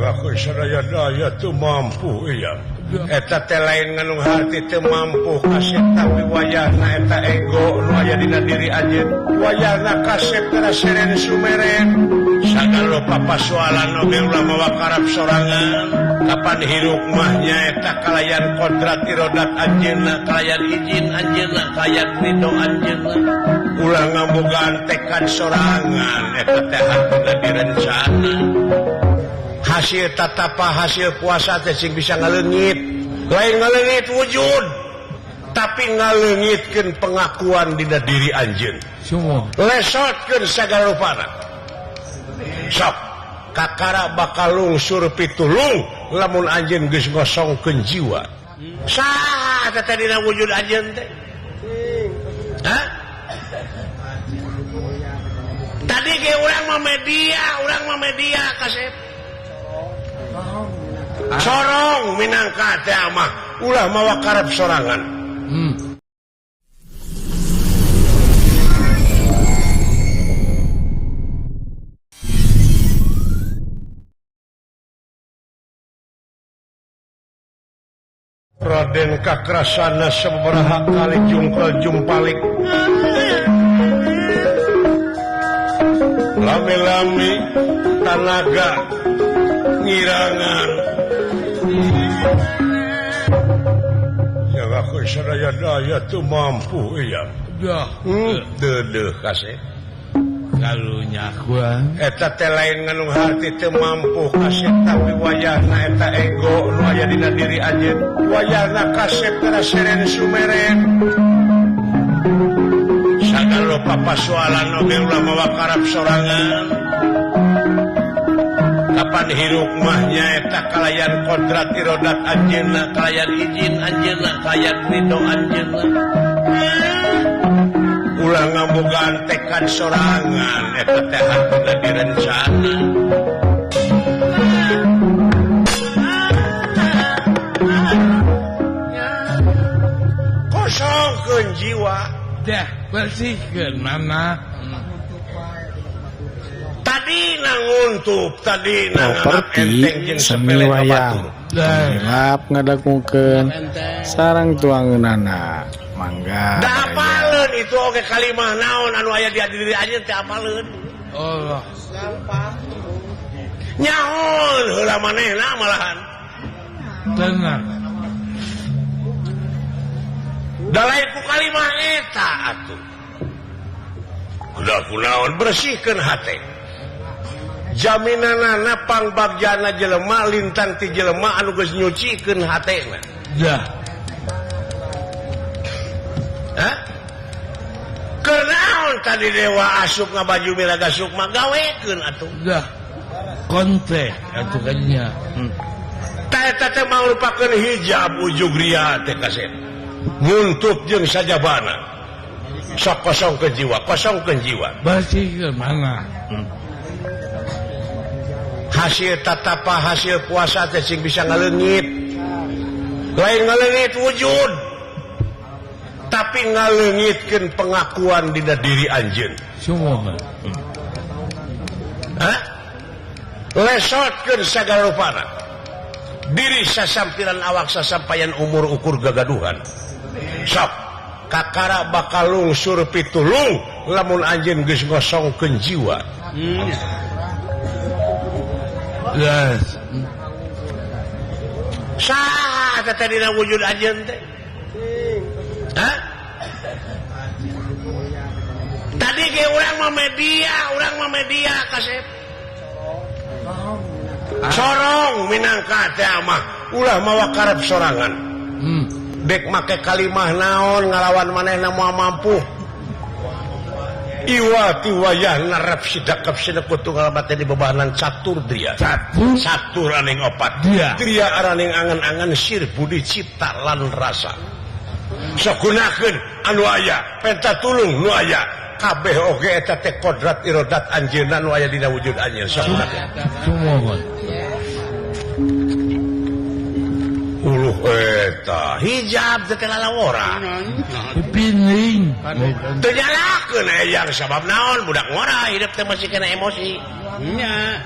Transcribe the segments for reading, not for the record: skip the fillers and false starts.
Aku sadaya daya teu mampu iya. Eta teh lain nganung hati teu mampu kasep tapi wayahna eta ego nu aya dina diri anjeun. Wayahna kasep teh seren sumeren. Sagala papasoalan oge ulah mawa karep sorangan. Kapan hirup mah nyaeta kalayan kodrat irodat anjeunna, kalayan izin anjeunna, kalayan ridho anjeunna. Ulah ngabogaan tekad sorangan eta teh hartuna direncana. Hasil tatapa hasil puasa teh sing bisa ngaleungit, lain ngaleungit wujud tapi ngaleungitkeun pengakuan dina diri anjeun. Lesotkeun sagala rupana. Sok kakara bakal lungsur pitulung lamun anjeun geus ngosongkeun jiwa. Saha teh dina wujud anjeun teh? Hah? Tadi ge urang mah media kasep. Sorong minangka teh mah ulah mawa karep sorangan. Raden Kakrasana sabaraha kali jungkel jumpalik. Lami-lami tanaga ngirangan. Ya aku sadaya daya teu mampu iya. Deudeuh kasih. Kalunya gua eta teh lain nganung hati teu mampu kasep tapi wayahna eta ego nu aya dina diri anjeun. Wayahna kasep teh seren sumeren. Sagala papasoalan oge ulah mawa karep sorangan. Kapan hirup mah nyaeta kalayan kodrat irodat anjeunna, kalayan izin anjeunna, kalayan ridho anjeunna. Ulah ngabogaan tekad sorangan eta teh hartuna direncana. Kosongkeun jiwa. Dah bersihkeun mana. Tadi nanguntup, tadi properti seni wayang lap ngadakukeun sarang tuangeunana mangga. Da apaleun itu oge kalimah naon anu aya di diri anjeun teh apaleun. Allah. Nyaon heula manehna malahan. Tenang. Da lain ku kalimah eta atuh. Udah kunaon bersihkeun hate. Jaminanana pangbagjana jelema lintang ti jelema anu geus nyucikeun hatena. Dah. Hah? Kenaon tadi dewa asup ngabaju miraga sukma gawekeun atuh. Dah. Konte atuh kanya. Ta eta teh mangrupakeun hijab ujug ria teh kasep. Nguntup jeung sajabana. Sok kosongkeun jiwa, kosongkeun jiwa. Bersihkeun mana? Hasil tatapa hasil puasa teh sing bisa ngaleungit. Lain ngaleungit wujud tapi ngaleungitkeun pengakuan dina diri anjeun. Hah? Lesotkeun sagala rupana. Diri sasampiran awak sasampayan umur ukur gagaduhan. Sok kakara bakal lungsur pitulung lamun anjeun geus ngosongkeun jiwa. Yes. Saha teh dina wujud anjeun teh? Hah? Tadi ge urang mah media kasep. Sorong minangka teh mah ulah mawa karep sorangan. Dek make kalimah naon ngalawan manehna moal mampu. Iwati wayah narep sidakep sinekutu ngalabate di bebanan catur dria. Catur aning opat. Dria araning angan-angan sir budi cipta lan rasa. Sok gunakeun anu aya, penta tulung nu aya. Kabeh oge eta teh kodrat irodat anjeunna nu aya dina wujud anjeun. Sok gunakeun. Sumuhun. Uluh eta hijab teh lalawora. Pining. Teu nyalakeun eyang sabab naon budak ngora hidup teh masih kena emosi. Nya.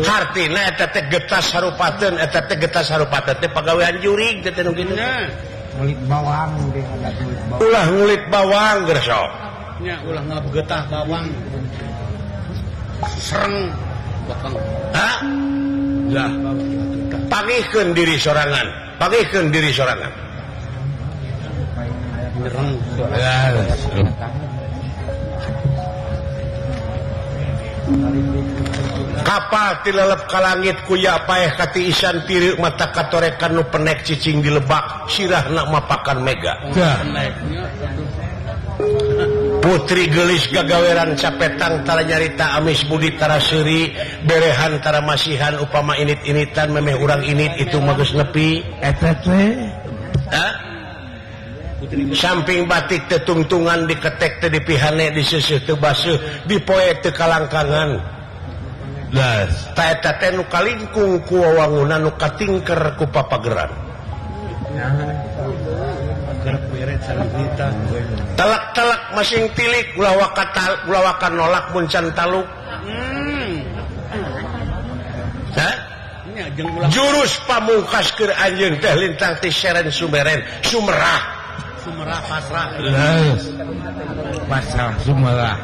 Hartina eta teh getas harupateun eta teh getas harupateun teh pagawean jurig teh nu kitu. Ngulit bawang deh ngulit bawang. Ulah ngulit bawang geus sok. Nya ulah ngalap getah bawang. Sereng bakang. Hah? Lah pangihkeun diri sorangan, pangihkeun diri sorangan. Nyereng. Kapal tilelep ka langit kuya paeh katiisan tireuk mata katorekan nu penek cicing di lebak sirahna mapakan mega. Putri geulis gagaweran capetang tara nyarita amis budi tara seuri berehan tara masihan upama init-initan memeh urang init itu mah geus nepi eta teh. Hah? Samping batik tetungtungan diketek teu dipihane diseuseut teu baseuh dipoe teu kalangkangan. Ta eta teh nu kalingkung ku wawangunan nu katingker ku papageran. Telak-telak masing tilik ulah waka nolak mun can taluk. Hah? Jurus pamungkas keur anjeun teh lintang ti seren sumeren sumerah. Sumerah pasrah. Pasrah sumerah.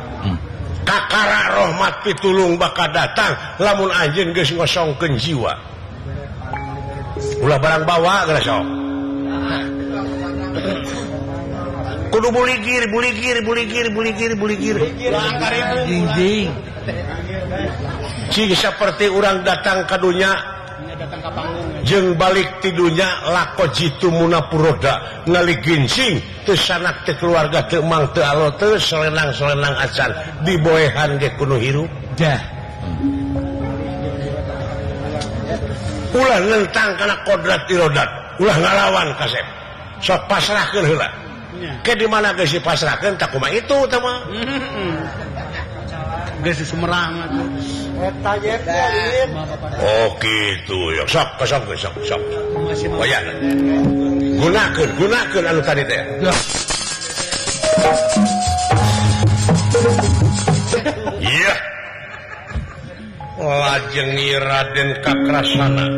Kakara rahmat pitulung bakal datang lamun anjeun geus ngosongkeun jiwa. Ulah barang bawa geus sok. Kudu buligir buligir buligir buligir buligir. Ding. Cing saperti urang datang ka dunya jeung balik tidunya lako jitu munapuroda ngaligincing teu sanak teu keluarga teu mang teu alo teu selenang-selenang acan diboehan ge kudu hirup. Dah. Ulah nentang kana kodrat irodat, ulah ngalawan kasep. Sok pasrahkeun heula. Ke di mana geus dipasrahkeun tak kumaha itu teh mah. Geus sumerang atuh. Eta ye teh. Oh gitu ya. Sok sok sok sok. Wayah. Gunakeun, gunakeun anu tadi teh. Iya. Lajeng Raden Kakrasana.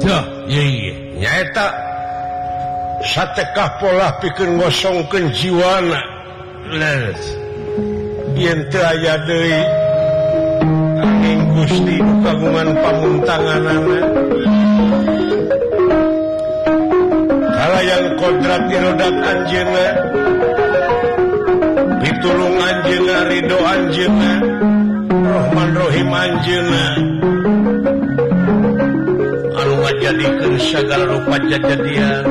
Duh, ieu ieu. Nyaeta satekah pola pikeun ngosongkeun jiwana. Leres. Yen teu aya deui angin Gusti kagungan pamuntanganana. Kalayan kodrat irodat anjeunna. Pitulung anjeunna, ridho anjeunna, Rahman Rohim anjeunna. Anu ngajadikeun sagala rupa jajadian.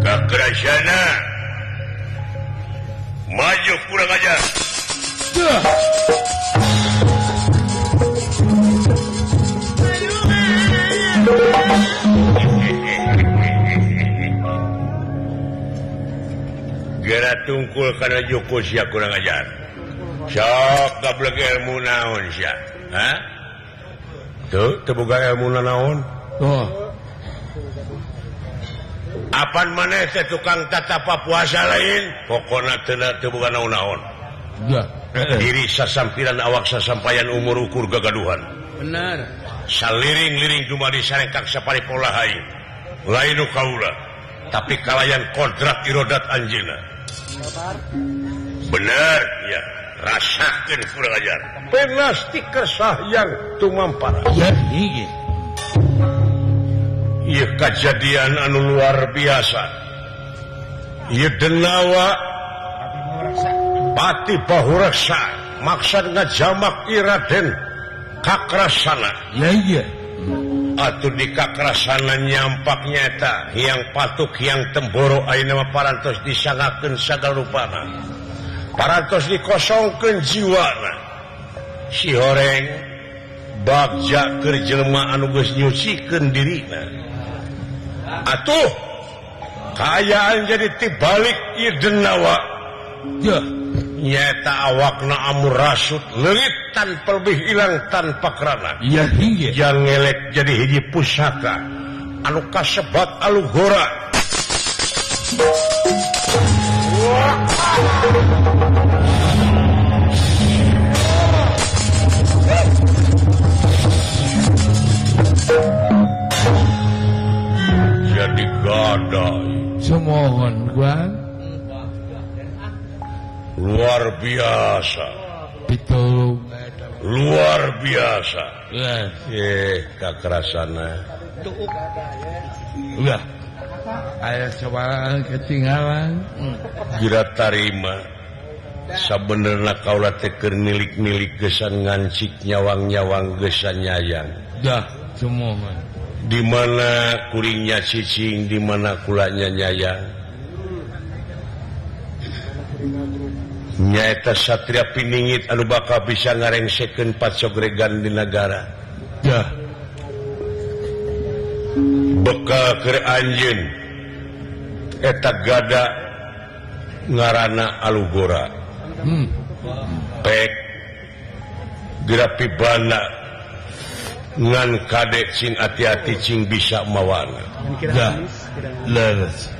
Kakrasana maju kurang ajar. Gera tungkul kana joko sia kurang ajar. Sok gablek ilmu naon sia? Hah? Tuh, teu boga ilmu naon? Oh. Apan maneh teh tukang tatapa puasa lain? Pokona teu boga naon-naon. Diri sasampiran awak sasampayan umur ukur gagaduhan. Benar. Saliring-liring dumadi sarengkak saparipola hayu. Lain nu kaula, tapi kalayan kodrat irodat anjeunna. Bener ya, rasakeun kurang ajar. Penasti kersah yang tumampara. Ya, ieu. Ieu kajadian anu luar biasa. Ieu denawa Pati Bahureksa maksad ngajamak Iraden Kakrasana. Ya iya. Atuh di Kakrasana nyampak nyata hiang patuk hiang temboro ayeuna mah parantos disangakeun sagala rupana. Parantos dikosongkeun jiwana. Si horeng bagja keur jelema anu geus nyucikeun dirina. Atuh kaayaan jadi tibalik ieu denawa. Ya. Nyata awakna amur rasut leungit tanpa lebih hilang tanpa kerana. Iya iya. Yang ngelek jadi hiji pusaka anu kasebat alugora. Luar biasa. Pitulung. Luar biasa. Kakerasana. Ulah. Aya sabarang ketinggalan. Geura tarima. Sabenerna kaula teh keur nilik-nilik gesan ngancik nyawang-nyawang gesan nyayang. Dah, semua mah. Di mana kuringnya cicing, di mana kulanya nyayang. Nyaeta Satria Piningit anu bakal bisa ngarengsekeun pacogregan di nagara. Dah. Bekal keur anjeun eta gada ngaranna Alugora. Pek geura pibana ngan kadek cing hati-hati cing bisa mawana. Dah. Leres.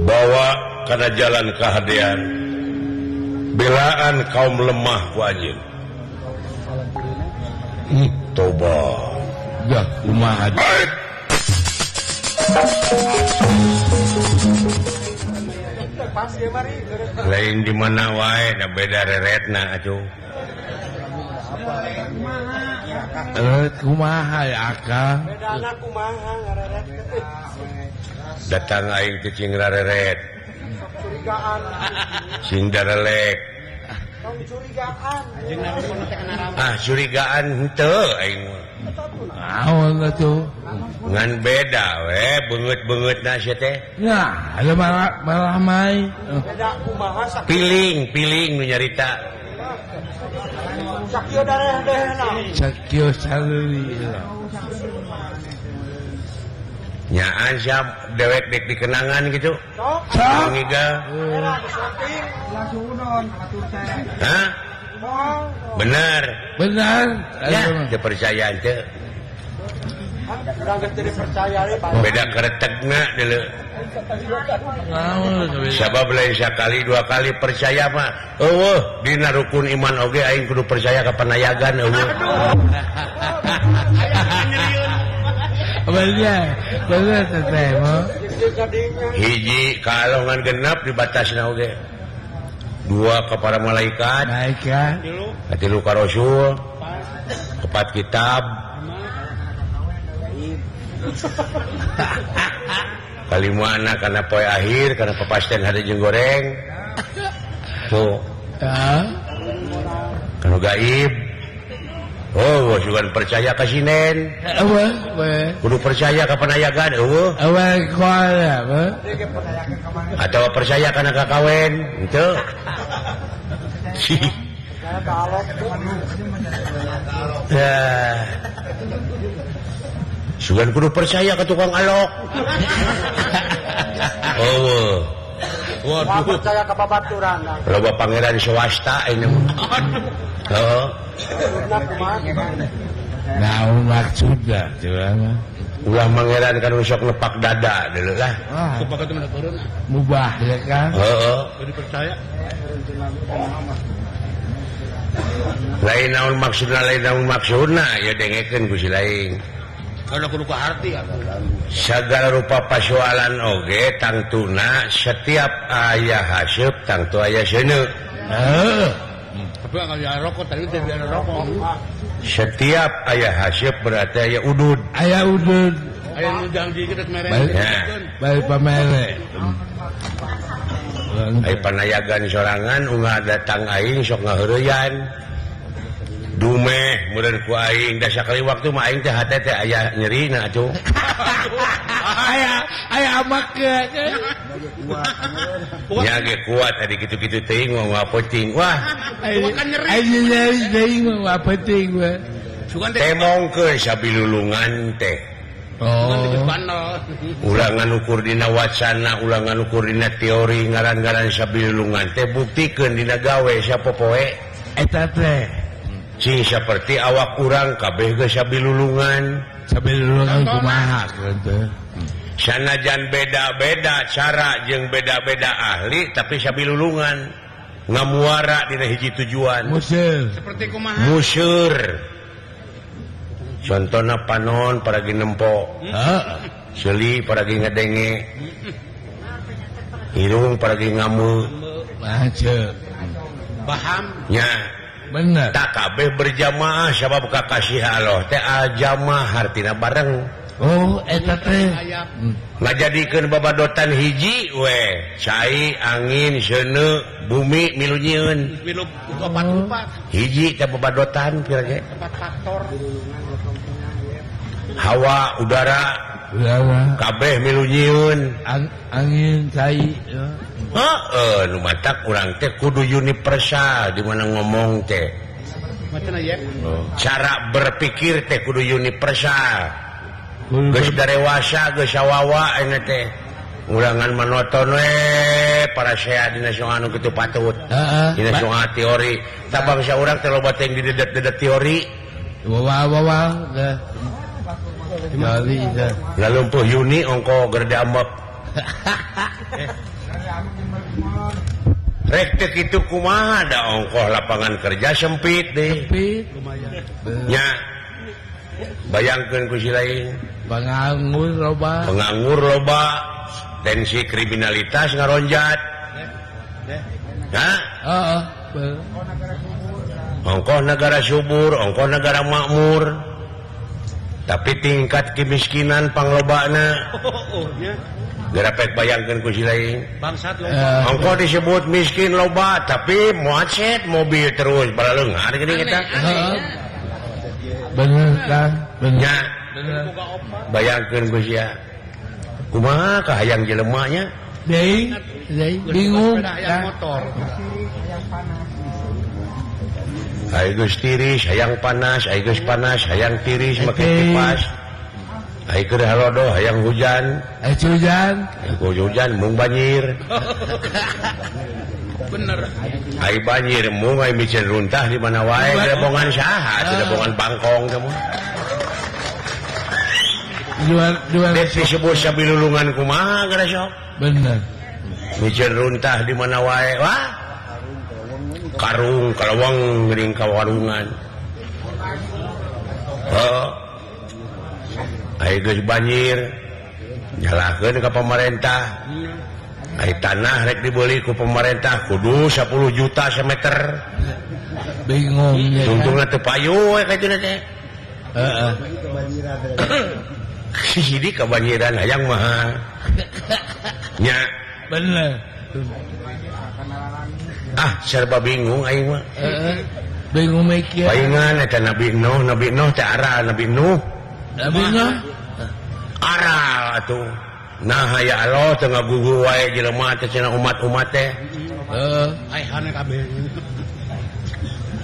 Bawa kana jalan kahadean. Belaan kaum lemah ku anjeun. Toba. Dah kumaha. Lain di mana wae da beda reretna atuh. Kumaha ya akang? Bedana kumaha ngareret. Datang aing teh cing rareret. Curigaan. Cing darelek. Tong curigaan. Ah, curigaan henteu aing mah. Naon atuh? Ngan beda we beungeut-beungeutna sia teh. Nah, aya malah mai. Beda kumaha sakieu. Piling-piling nu nyarita. Sakieu dareh-dehna. Sakieu sareuri. Nyaan siap dewek dek dikenangan gitu. Sok. Ngiga. Hah? Benar. Benar. Ya, dipercaya teu. Beda keretegna deuleu. Sabab lain sakali dua kali percaya mah. Eueuh, dina rukun iman oge aing kudu percaya ka panayagan eueuh. Bener, bener teteh mah. Hiji kalongan genep dibatasna oge. Dua ke para malaikat, malaikat. Tilu ka rasul, kepat kitab. Kalimana kana poe akhir, kana papasten hade jeung goreng. Tuh. Kanu gaib. Oh, bukan percaya ka sinen. Kudu percaya ka panayagan, eueuh. Atau percaya kana kakawen, henteu. Ya. Sugan kudu percaya ka tukang alok. Oh. Waduh. Percaya ka babaturan. Loba pangeran swasta ini. Heeh. Naon maksudna coba mah? Ulah pangeran kan sok nepak dada deuleu lah. Mubah ya kan? Heeh. Kudu percaya. Lain naon maksudna, lain naon maksudna ya dengekeun ku si lain. Kalau kudu ka harti segala rupa pasoalan oge tangtuna setiap aya haseup tangtu aya seuneu. Heeh. Tapi kalau ya rokok tadi teh biar rokok. Setiap aya haseup berarti aya udud. Aya udud. Aya nu janji kita mere. Bari pamere. Ai panayagan sorangan ungah datang aing sok ngaheureyan. Dumeh meureun ku aing da sakali waktu mah aing teh hate teh aya nyerina atuh. Aya aya amakeun. Nya ge kuat adi kitu-kitu teuing mah penting. Wah, nyeri. Aya nyeri teuing mah penting we. Temongkeun sabilulungan teh. Oh. Ulangan ukur dina wacana, ulangan ukur dina teori ngaran-ngaran sabilulungan teh buktikeun dina gawe sapopoe. Eta teh cing seperti awak urang kabeh geus sabilulungan. Sabilulungan kumaha teh? Sanajan beda-beda cara jeung beda-beda ahli tapi sabilulungan ngamuara dina hiji tujuan. Museur. Seperti kumaha? Museur. Contona panon paragi nempo. Heeh. Seuli paragi ngadenge. Irung paragi ngamu. Mace. Paham nya bener tak kabeh berjamaah sabab kakasih Allah teh al-jamaah hartina bareng. Oh eta teh ngajadikeun babadotan hiji we cai angin seuneu bumi milu nyieun milu opat-opat hiji teh babadotan kira ge empat faktor hawa udara kabeh milu nyieun angin cai heeh nu matak urang teh kudu universal di mana ngomong teh cara berpikir teh kudu universal. Geus darewasa geus sawawa ayeuna teh urangan manoton we para sea dina soal anu kitu patut dina soal teori tah bangsa urang teh loba teh didedet-dedet teori wawa lalumpuh Yuni ongko gerde ambek rek teh kitu kumaha da ongkoh lapangan kerja sempit deh sempit nya bayangkeun ku si lain penganggur loba tensi kriminalitas ngaronjat ha ongkoh negara subur ongkoh negara makmur tapi tingkat kemiskinan panglobana gerapek bayangkeun ku si lain ongkoh disebut miskin loba tapi macet mobil terus balaleunghar geuning eta bener kan bener bayangkeun ku sia kumaha kahayang jelema nya deui bingung motor ai geus tiris hayang panas ai geus panas hayang tiris make kipas ai keur halodo hayang hujan ai hujan hujan mung banjir bener ai banjir mung ai micen runtah di mana wae debongan saha debongan bangkong kamu jual disebut sabilulungan kumaha gara sok bener micen runtah di mana wae wah karung kalawang geuning ka warungan heuh ai geus banjir nyalahkeun ka pamarentah ai tanah rek dibeli ku pemerintah kudu 10 juta semeter bingung untungna teu payu we ka ditu teh heeh hiji kabanjiran hayang mahal nya bener ah serba bingung aing mah heeh bingung mikir paingan eta Nabi Nuh Nabi Nuh teh aral Nabi Nuh Nabi Nuh aral atuh nah ya Allah teu ngagugu wae jelema teh cenah umat-umat teh heeh aehana kabeh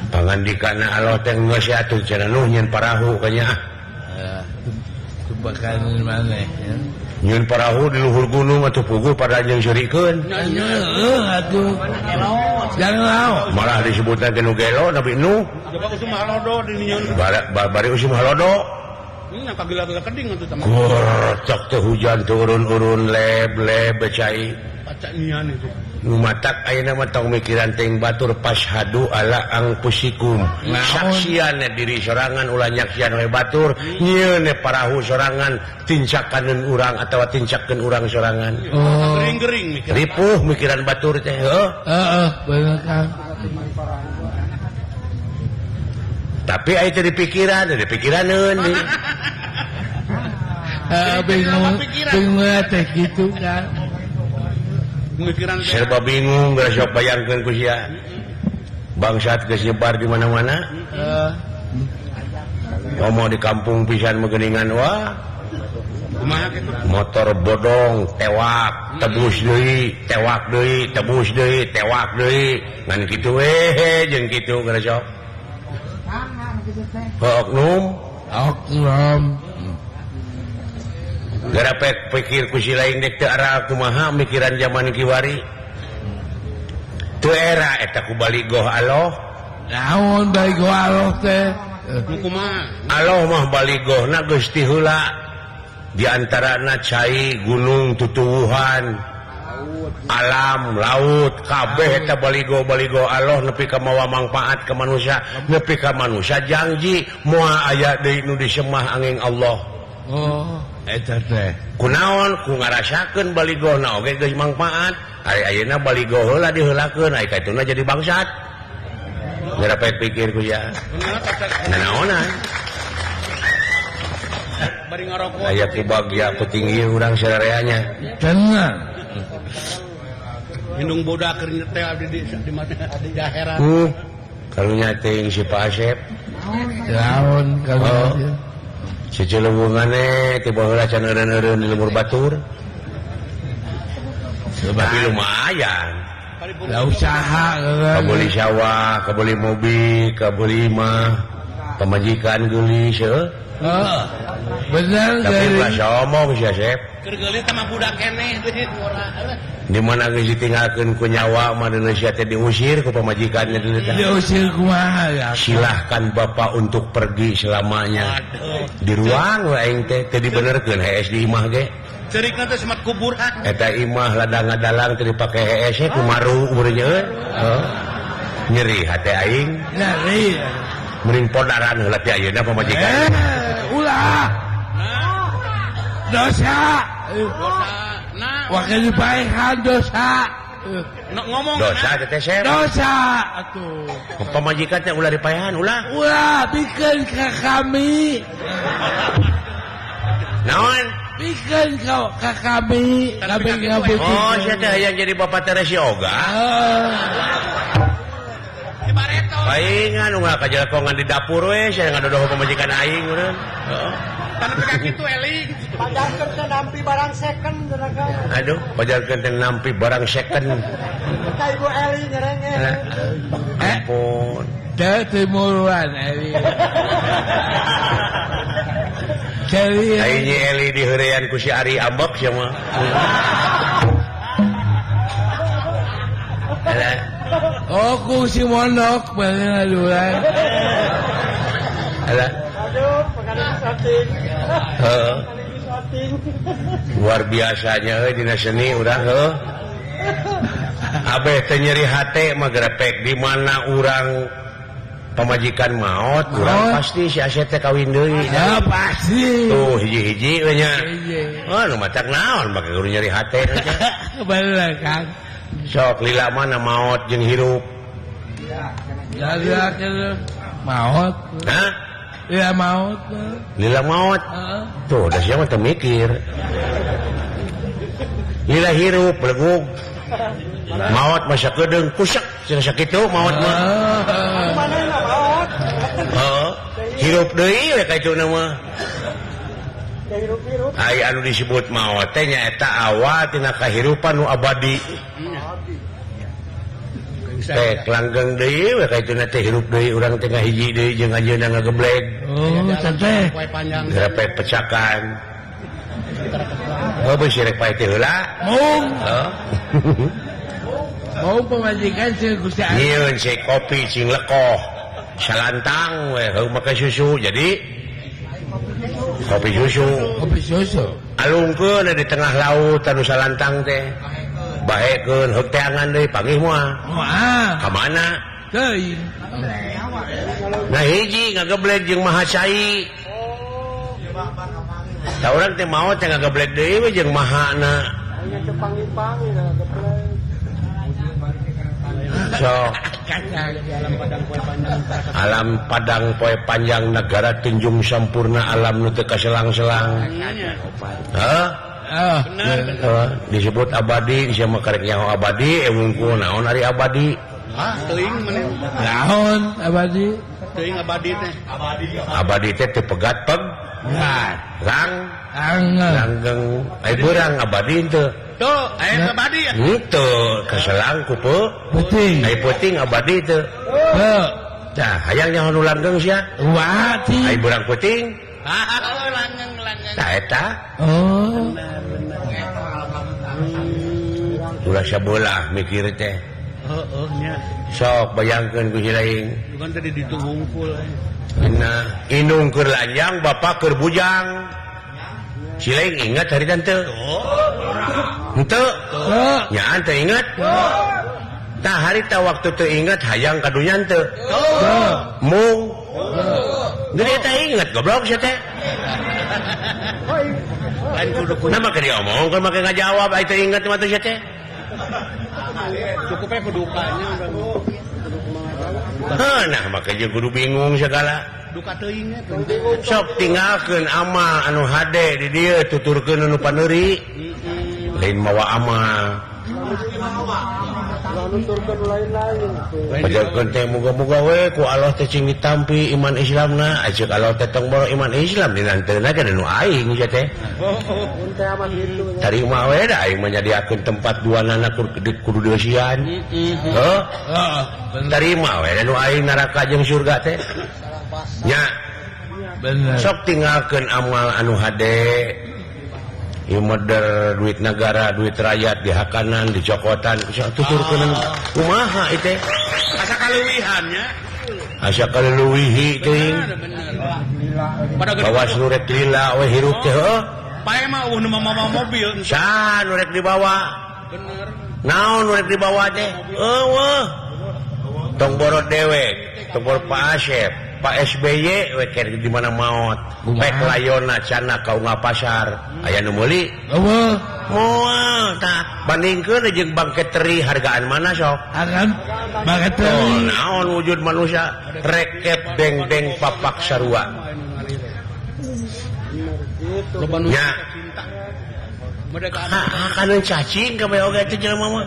pangandikana Allah teh geus atuh cenah Nuh nyeun parahu kanya tubakan maneh nyeun parahu di luhur gunung atuh puguh pada jeung seurikeun heuh atuh jangan malah disebutna teh nu gelo Nabi Nuh coba usum halodo di nyieun bari usum halodo Gorcok teh hujan turun-urun leb-leb cai. Nu matak ayeuna mah tong mikiran teuing batur pashadu ala angpusikum. Saksian diri sorangan ulah nyaksian we batur, nyieun parahu sorangan tincakaneun urang atawa tincakeun urang sorangan. Oh. Gering-gering mikiran. Ripuh mikiran batur teh heuh. Heeh, bener kan. Tapi aya teh dipikiran, dipikiraneun. Bingung, bingung teh gitu kan. Serba bingung geus sok bayangkeun ku sia. Bangsat geus nyebar di mana-mana. Komo di kampung pisan mah wah. Motor bodong, tewak, tebus deui, tewak deui, tebus deui, tewak deui. Ngan kitu we jeung kitu geus sok. Oknum, oknum. Gara pikir ku si lain dek teu aral kumaha mikiran zaman kiwari. Teu era eta ku baligoh Allah. Naon baligoh Allah teh? Kumaha? Allah mah baligohna geus ti heula. Di antarana cai, gunung, tutuwuhan, alam, laut, kabeh eta baligo-baligo Allah nepi ka mawa mangpaat ka manusia, nepi ka manusia janji moal aya deui nu disemah angin Allah. Oh, eta teh. Kunaon ku ngarasakeun baligona oge geus mangpaat. Ari ayeuna baligo heula diheulakeun, ari kaituna jadi bangsat. Ngarapet pikir ku ya. Nanaonan. Bari ngarokok. Aya ku bagya ku tinggi urang sareanya. Tenang. Indung bodak keur nyetel abdi di mana di akhirat. Karunya teuing si Pak Asep. Naon karunya. Cicilewungane ti baheula can eureun-eureun di lembur batur. Tapi lumayan. Lah usaha kabeli sawah, kabeli mobil, kabeli imah, pamajikan geulis heuh. Heeh. Bener tapi ulah sombong sia Sep. Keur geulis sama budak keneh di mana geus ditinggalkeun ku nyawa mah Indonesia teh diusir ku pamajikannya dulu teh. Diusir kumaha ya? Silahkan bapak untuk pergi selamanya. Aduh. Di ruang we aing teh teu dibenerkeun hees di imah ge. Cerikna teh semat kuburan. Eta imah ladang ngadalang teu dipake hees kumaru umurnya euy. Heeh. Nyeri hate aing. Nyeri. Mending podaran heula ti ayeuna pamajikan. Ulah. Dosa. Nah, wakil dipaehan dosa. Ngomong dosa teh Sep. Dosa atuh. Pamajikan teh ulah dipaehan ulah. Ulah bikeun ka kami. Naon? Bikeun ka kami, kami ngabutuh. Oh, sia teh hayang jadi bapak Teresi oga. Paingan ulah kajelekongan di dapur we sia ngadodoh pamajikan aing urang. Heeh. Tapi ka kitu eling. Pajarkeun teh nampi barang second cenah. Aduh, pajarkeun teh nampi barang second. Ka Ibu Eli nyerenge. Ampun. Teh timuruan Eli. Jadi aing Eli diheurean ku si Ari ambek sia mah. Oh, ku si mondok balik ngaduan. Alah. Aduh, pengadaan shooting. Heeh. Luar biasanya euy dina seni urang heuh. Abeh teh nyeri hate mah grepek di mana urang pamajikan maot, urang pasti si Asep teh kawin deui. Ya pasti. Tuh hiji-hiji we nya. Oh, nu matak naon make kudu nyeri hate. Bener kan. Sok lila mana maot jeung hirup. Ya maot. Hah? Lila maot. Lila maot. Tuh, da sia mah teu mikir. Lila hirup belegug. Maot masa kedeung kusak cenah sakitu maot mah. Manehna maot. Heeh. Hirup deui we ka ituna mah. Hirup-hirup. Ai anu disebut maot teh nyaeta awal tina kahirupan nu abadi. Teh langgeng deui we ka ituna teh hirup deui urang teh ngahiji deui jeung anjeunna ngageblek. Oh, teh. Grepek pecakan. Oh, beusi rek pae teh heula. Mung. Heeh. Mau pamajikan sing Gusti Allah. Nyieun si kopi cing lekoh. Salantang we heuh make susu jadi kopi susu. Kopi susu. Alungkeun di tengah laut anu salantang teh. Baekeun heuk teangan deui panggih moal. Moal. Ka mana? Teuing. Nah hiji ngageblek jeung maha cai. Da urang teh maot teh ngageblek deui we jeung mahana. Aya teu panggih-panggih ngageblek. Sok. Alam padang poe panjang negara tunjung sampurna alam nu teu kaselang-selang. Hah? Disebut abadi, sia mah karek nyaho abadi, wungkul naon ari abadi? Hah, teuing maneh. Naon abadi? Teuing abadi teh. Abadi teh teu pegat peg. Lang langgeng. Ai beurang abadi teu. Tuh, aya abadi ya? Henteu, kaselang ku peuting. Ai peuting abadi teu. Heuh. Tah, hayang nyaho nu langgeng sia. Wati. Ai beurang peuting. Ah, langgeng langgeng. Tah eta. Oh. Ulah sabelah mikir teh. Heeh nya. Sok bayangkeun ku si lain. Bukan tadi ditu wungkul. Nah, indung keur lanjang, bapak keur bujang. Si lain ingat hari tante. Henteu. Nya teu ingat. Tah harita waktu teu ingat hayang ka dunya teu. Mung. Jadi eta ingat goblok sia teh. Lain kudu Nah make diomongkeun make ngajawab ai teu ingat mah teh sia teh. Cukupnya kudukanya. Heuh nah make jeung kudu bingung segala. Duka teuing eta. Sok tinggalkeun amal anu hade di dieu tuturkeun anu paneuri. Lain mawa amal. Pajarkeun teh muga-muga we ku Allah teh cing ditampi iman Islamna, aceuk Allah teh tong boro iman Islam dinanteuna ge nu aing sia teh. Tarima we da aing mah nyadiakeun tempat duanana kudu dieusian. Heuh. Tarima we da nu aing neraka jeung surga teh. Nya. Sok tinggalkeun amal anu hade. Ieu meder duit negara, duit rakyat dihakanan, dicokotan, tuturkeun kumaha ieu teh? Asa kaleuwihan nya. Asa kaleuwihi teuing. Bawas nu rek lila we hirup teh heuh. Pae mah eueuh nu mamawa mobil. Saha nu rek dibawa? Bener. Naon nu rek dibawa teh? Eueuh. Tong boro dewek, tong boro Pak Asep, Pak SBY we keur di mana maot. Pek layona cana ka unggal pasar. Aya nu meuli? Eueuh. Moal tah bandingkeun jeung bangke teri hargaan mana sok? Hargaan bangke teri. Oh, naon wujud manusia rekep deng-deng papak sarua. Loba nu nya. Mereka kana cacing kabeh oge teh jelema mah.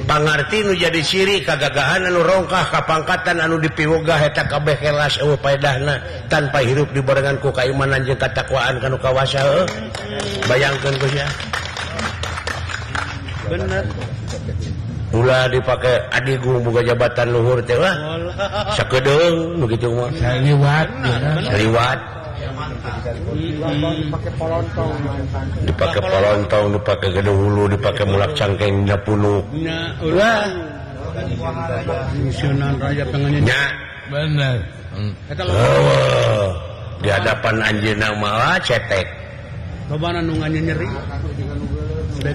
Pangarti nu jadi ciri kagagahan anu rongkah kapangkatan anu dipiwegah eta kabeh kelas eueuh paedahna tanpa hirup dibarengan ku kaimanan jeung katakwaan kanu kawasa heuh. Bayangkeun ku sia. Bener. Ulah dipake adigung boga jabatan luhur teh wah. Sakedeung nu kitu mah. Saliwat, saliwat. Dipake polontong, dipake gede hulu, dipake mulak cangkeng dina punuk. Wah. Nya. Bener. Oh, di hadapan anjeunna mah cetek. Lobana nu nyeri.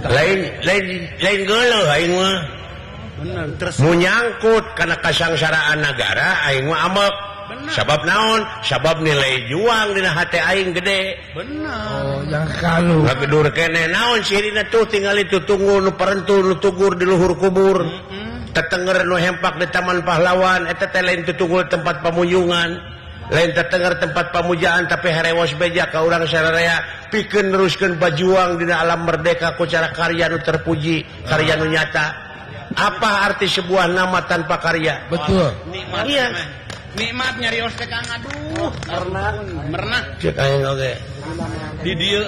Lain lain lain geuleuh aing mah. Bener, terus munyangkut kana kasangsaraan nagara aing mah amek. Sabab naon? Sabab nilai juang dina hate aing gede. Bener. Oh, yang kalau ngagedur keneh naon sirina tuh tingali tutunggu nu parentu nu tugur di luhur kubur. Tetenger nu hempak di Taman Pahlawan eta teh lain tutunggu tempat pamunjungan. Lain tetenger tempat pamujaan tapi harewos beja ka urang sararea pikeun neruskeun bajuang dina alam merdeka ku cara karya nu terpuji, karya nu nyata. Apa arti sebuah nama tanpa karya? Betul. Nikmat. Iya. Nikmat nyarios teh Kang aduh. Mernah. Mernah. Cek aing oge. Di dieu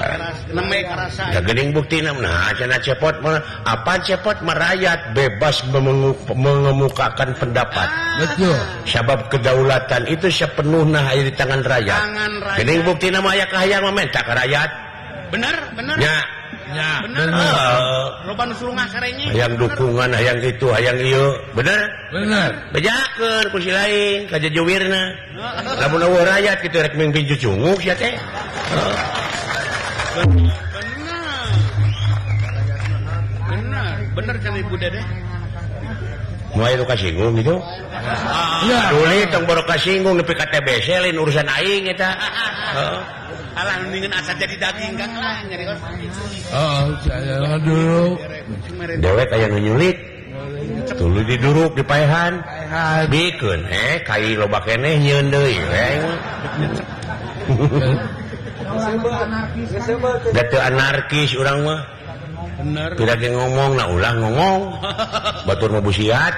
neme karasa. Da geuning buktina nah cenah cepot mah apa cepot merayat bebas mengemukakan pendapat. Betul. Sabab kedaulatan itu sepenuhna aya di tangan rakyat. Tangan rakyat. Geuning buktina mah aya kahayang mah menta ka rakyat. Bener, bener. Nya. Ya, bener. Loba nu surungah sarenge. Hayang dukungan, hayang itu, hayang ieu. Bener? Bener. Bejakeun ku si lain ka jejewirna. Lamun eueuh rakyat kitu rek mimpi cucunguk sia teh. Bener. Bener, bener kan Ibu Dedeh. Moal nu kasinggung gitu. Ya. Tuli tong boro kasinggung nepi ka TBC lain urusan aing eta. Heeh. Alah mendingan asa jadi daging Kang lah nyarios. Oh, saya dulu. Dewek aya nu nyulik. Tuluy diduruk dipaehan. Bikeun kai loba keneh nyieun deui we aing mah. Da teu anarkis urang mah. Bener. Tidak ge ngomong nah ulah ngomong. Batur mah busiat.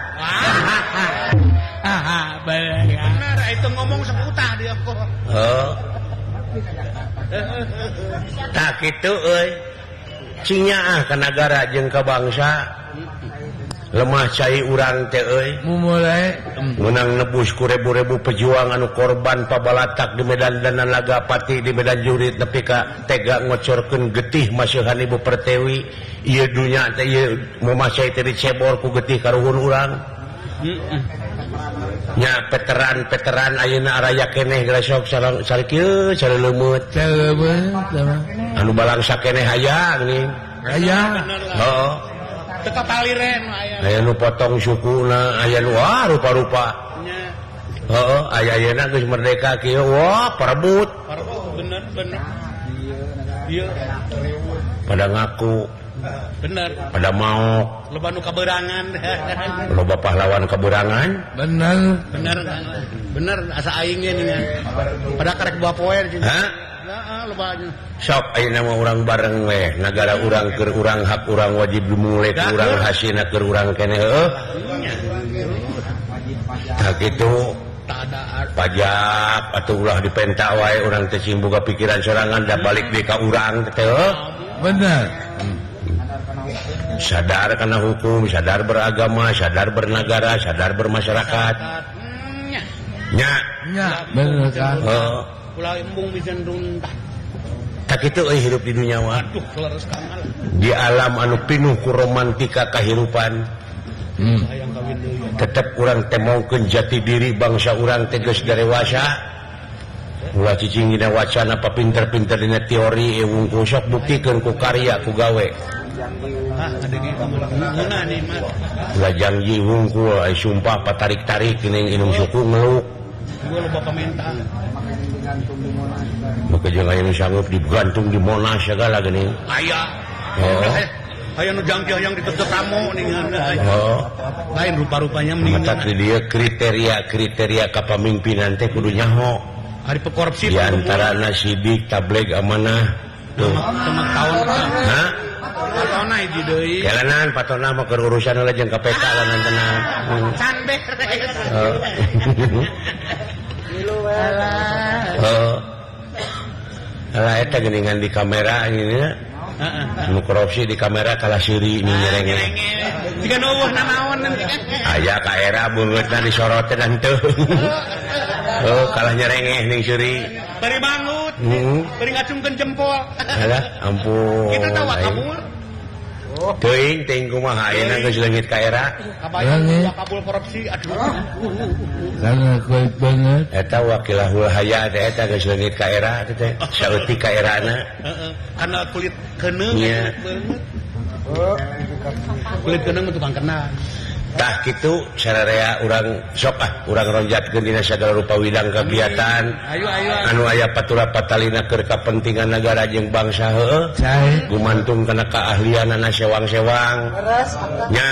Bener itu ngomong seputah dia kok. Heeh. Tak kitu euy. Cing nyaah ka nagara jeung ka bangsa. Lemah cai urang teh euy. Mumulai meunang nebus ku ribu-ribu pejuang anu korban pabalatak di medan danan laga pati di medan jurit nepi ka tega ngocorkeun getih maseuhan Ibu Pertiwi. Ieu dunya teh ieu momah cai teh dicebor ku getih karuhun urang. Nya veteran-veteran ayeuna araya keneh gresok sareng kieu sareuleumut. Anu balangsa keneh aya geuning. Aya. Heeh. Teu kapaliren aya. Aya nu potong sukuna, aya nu wah rupa-rupa. Heeh, aya ayeuna geus merdeka kieu wah parebut. Parebut bener bener. Ieu pada ngaku. Bener. Pada maok. Loba nu kaberangan. Loba pahlawan kaberangan. Bener. Bener. Bener asa aing ge nih. Pada karek buah poe Hah? Loba aja. Sok ayeuna mah urang bareng we, nagara urang keur urang, hak urang wajib dimulai ku urang, hasilna keur urang keneh heuh. Tah kitu. Pajak atau ulah dipenta wae urang teh sing boga pikiran sorangan da balik deui ka urang teh heuh. Bener. Sadar kana hukum, sadar beragama, sadar bernegara, sadar bermasyarakat. Nya. Nya, bener kan. Heuh. Ulah embung bisa runtah. Tak kitu euy hirup di dunia mah. Aduh, leres kamal. Di alam anu pinuh ku romantika kahirupan. Tetep urang temongkeun jati diri bangsa urang teh geus darewasa. Ulah cicing dina wacana papinter-pinter dina teori wungkul sok buktikeun ku karya ku gawe. Ulah janji wungkul ai sumpah patarik-tarik geuning inum suku ngeluk. Maka jeung aya nu sanggup digantung di Monas segala geuning. Aya. Oh. Aya nu jangki hayang ditutup tamu ningan. Oh. Lain rupa-rupanya mendingan. Mata dia kriteria-kriteria kapamimpinan teh kudu nyaho. Ari pekorupsi di antarana sidik, tabligh, amanah. Tuh. Tahun. Hah? Patona hiji deui. Jalanan patona mah keur urusan heula jeung KPK lanan tenang. Can beres. Heeh. Alah eta geuningan di kamera ini. Nu korupsi di kamera kalah siri ini nyerenge. Jika nu eueuh nanaon nanti kan. Aya ka era beungeutna disoroteun henteu. Oh, kalah nyerengeh ning suri. Bari bangut. Bari ngacungkeun jempol. Alah, ampun. Kita tahu kabur. Teuing teuing kumaha ayeuna geus leungit ka era. Kabayang kabul korupsi aduh. Karena kuat banget. Eta wakilahul haya teh eta geus leungit ka era teh. Saeutik ka erana. Heeh. Karena kulit keuneung banget. Kulit keuneung mah tukang kenal. Tah kitu sararea urang sok ah urang ronjatkeun dina sagala rupa widang kegiatan. Ayo ayo. Anu aya patura patalina keur kapentingan nagara jeung bangsa heueuh. Gumantung kana keahlianana sewang-sewang. Nya.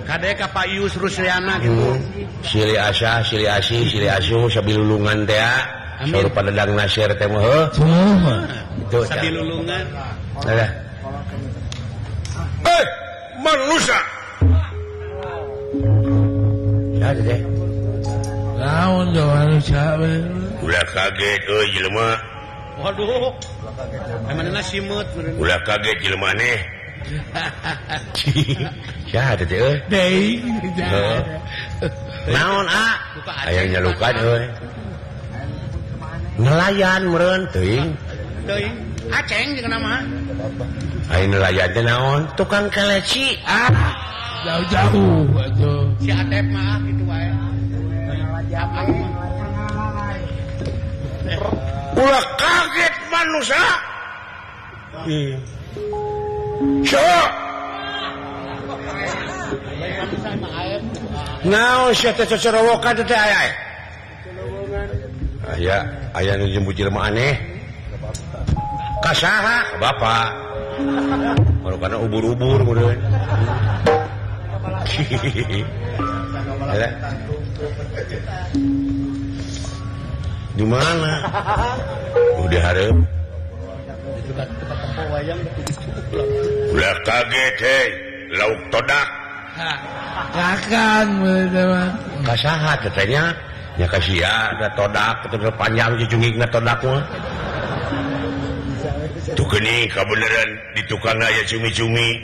Kade ka Pak Yus Rusliana gitu. Silih asah, silih asih, silih asuh sabilulungan teh. Saur padadang nasir teh mah heuh. Itu sabilulungan. Alah. Eh, manusia. Ya deh. Naon manusia we. Ulah kaget euy jelema. Waduh. Emanna simeut meureun. Ulah kaget jelema aneh. Ya teh euy. Deui. Naon a? Aya nyalukan euy. Nelayan meureun teuing. Teuing. Aceng jeung nama. Aya nelayan teh naon? Tukang keleci. Ah. Jauh-jauh atuh. Si Atep mah gitu wae. Ulah kaget manusia. Sok. Naon sia teh cocorowokan teh aya. Aya, aya nu jemput jelema aneh. Ka saha? Ka bapak. Baru kana ubur-ubur meureun. Di mana? Udah hareup. Ulah kaget hei, lauk todak. Kakan meureun. Ka saha teh nya? Nya ka sia da todak teh panjang cicungigna todak mah. Tuh geuning kabeneran di tukang aya cumi-cumi.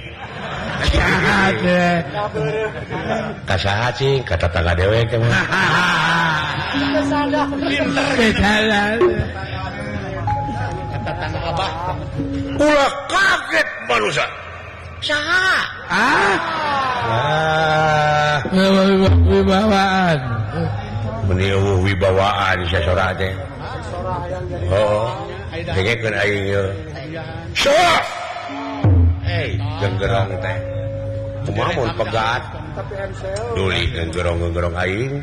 Kasaha cing ka tetangga dewek teh mah. Pinter. Tetangga abah. Ulah kaget manusia. Saha? Ah. Ah. Wibawaan. Meni eueuh wibawaan sia sora teh. Oh. Dengekeun aing ieu. Sok. Hei, genggerong teh. Kumaha mun pegat? Duli genggerong-genggerong aing.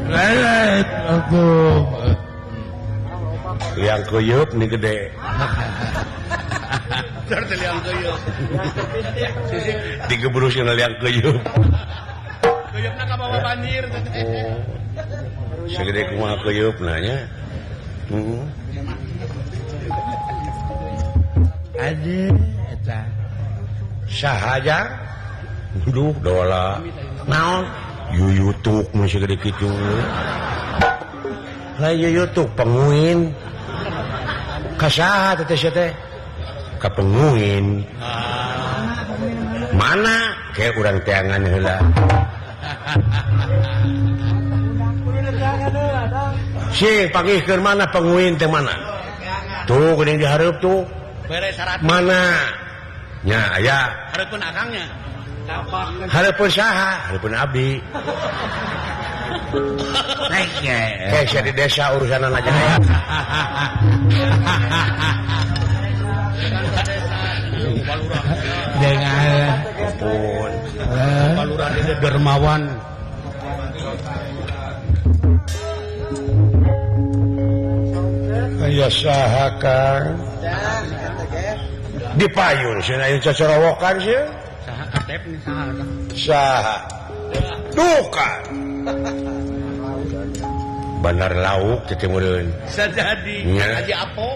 Lelet atuh. Liang kuyup nih gede. Liang kuyup. Digebrus kana liang kuyup. Kuyupna ka bawa banjir. Oh. Segede kumaha kuyupna nya. Heeh. Aduh eta. Saha jang? Duh dola. Naon? Yuyutuk nu segede kitu. Lah yuyutuk penguin. Ka saha teh teh? Ka penguin. Mana? Kayak urang teangan heula. Sing pangihkeun mana penguin teh mana? Tuh geuning dihareup tuh. Mana? Nya aya. Hareupeun akangnya. Hareupeun saha? Hareupeun abdi. Eh, sia di desa urusanan aja. Dengan ampun. Palurah dia dermawan. Aya saha Kang? Di payun cenah aya cacorowokan sia. Saha atep nih saha? Saha? Duka. Bandar lauk teh meureun. Bisa jadi. Haji Apo.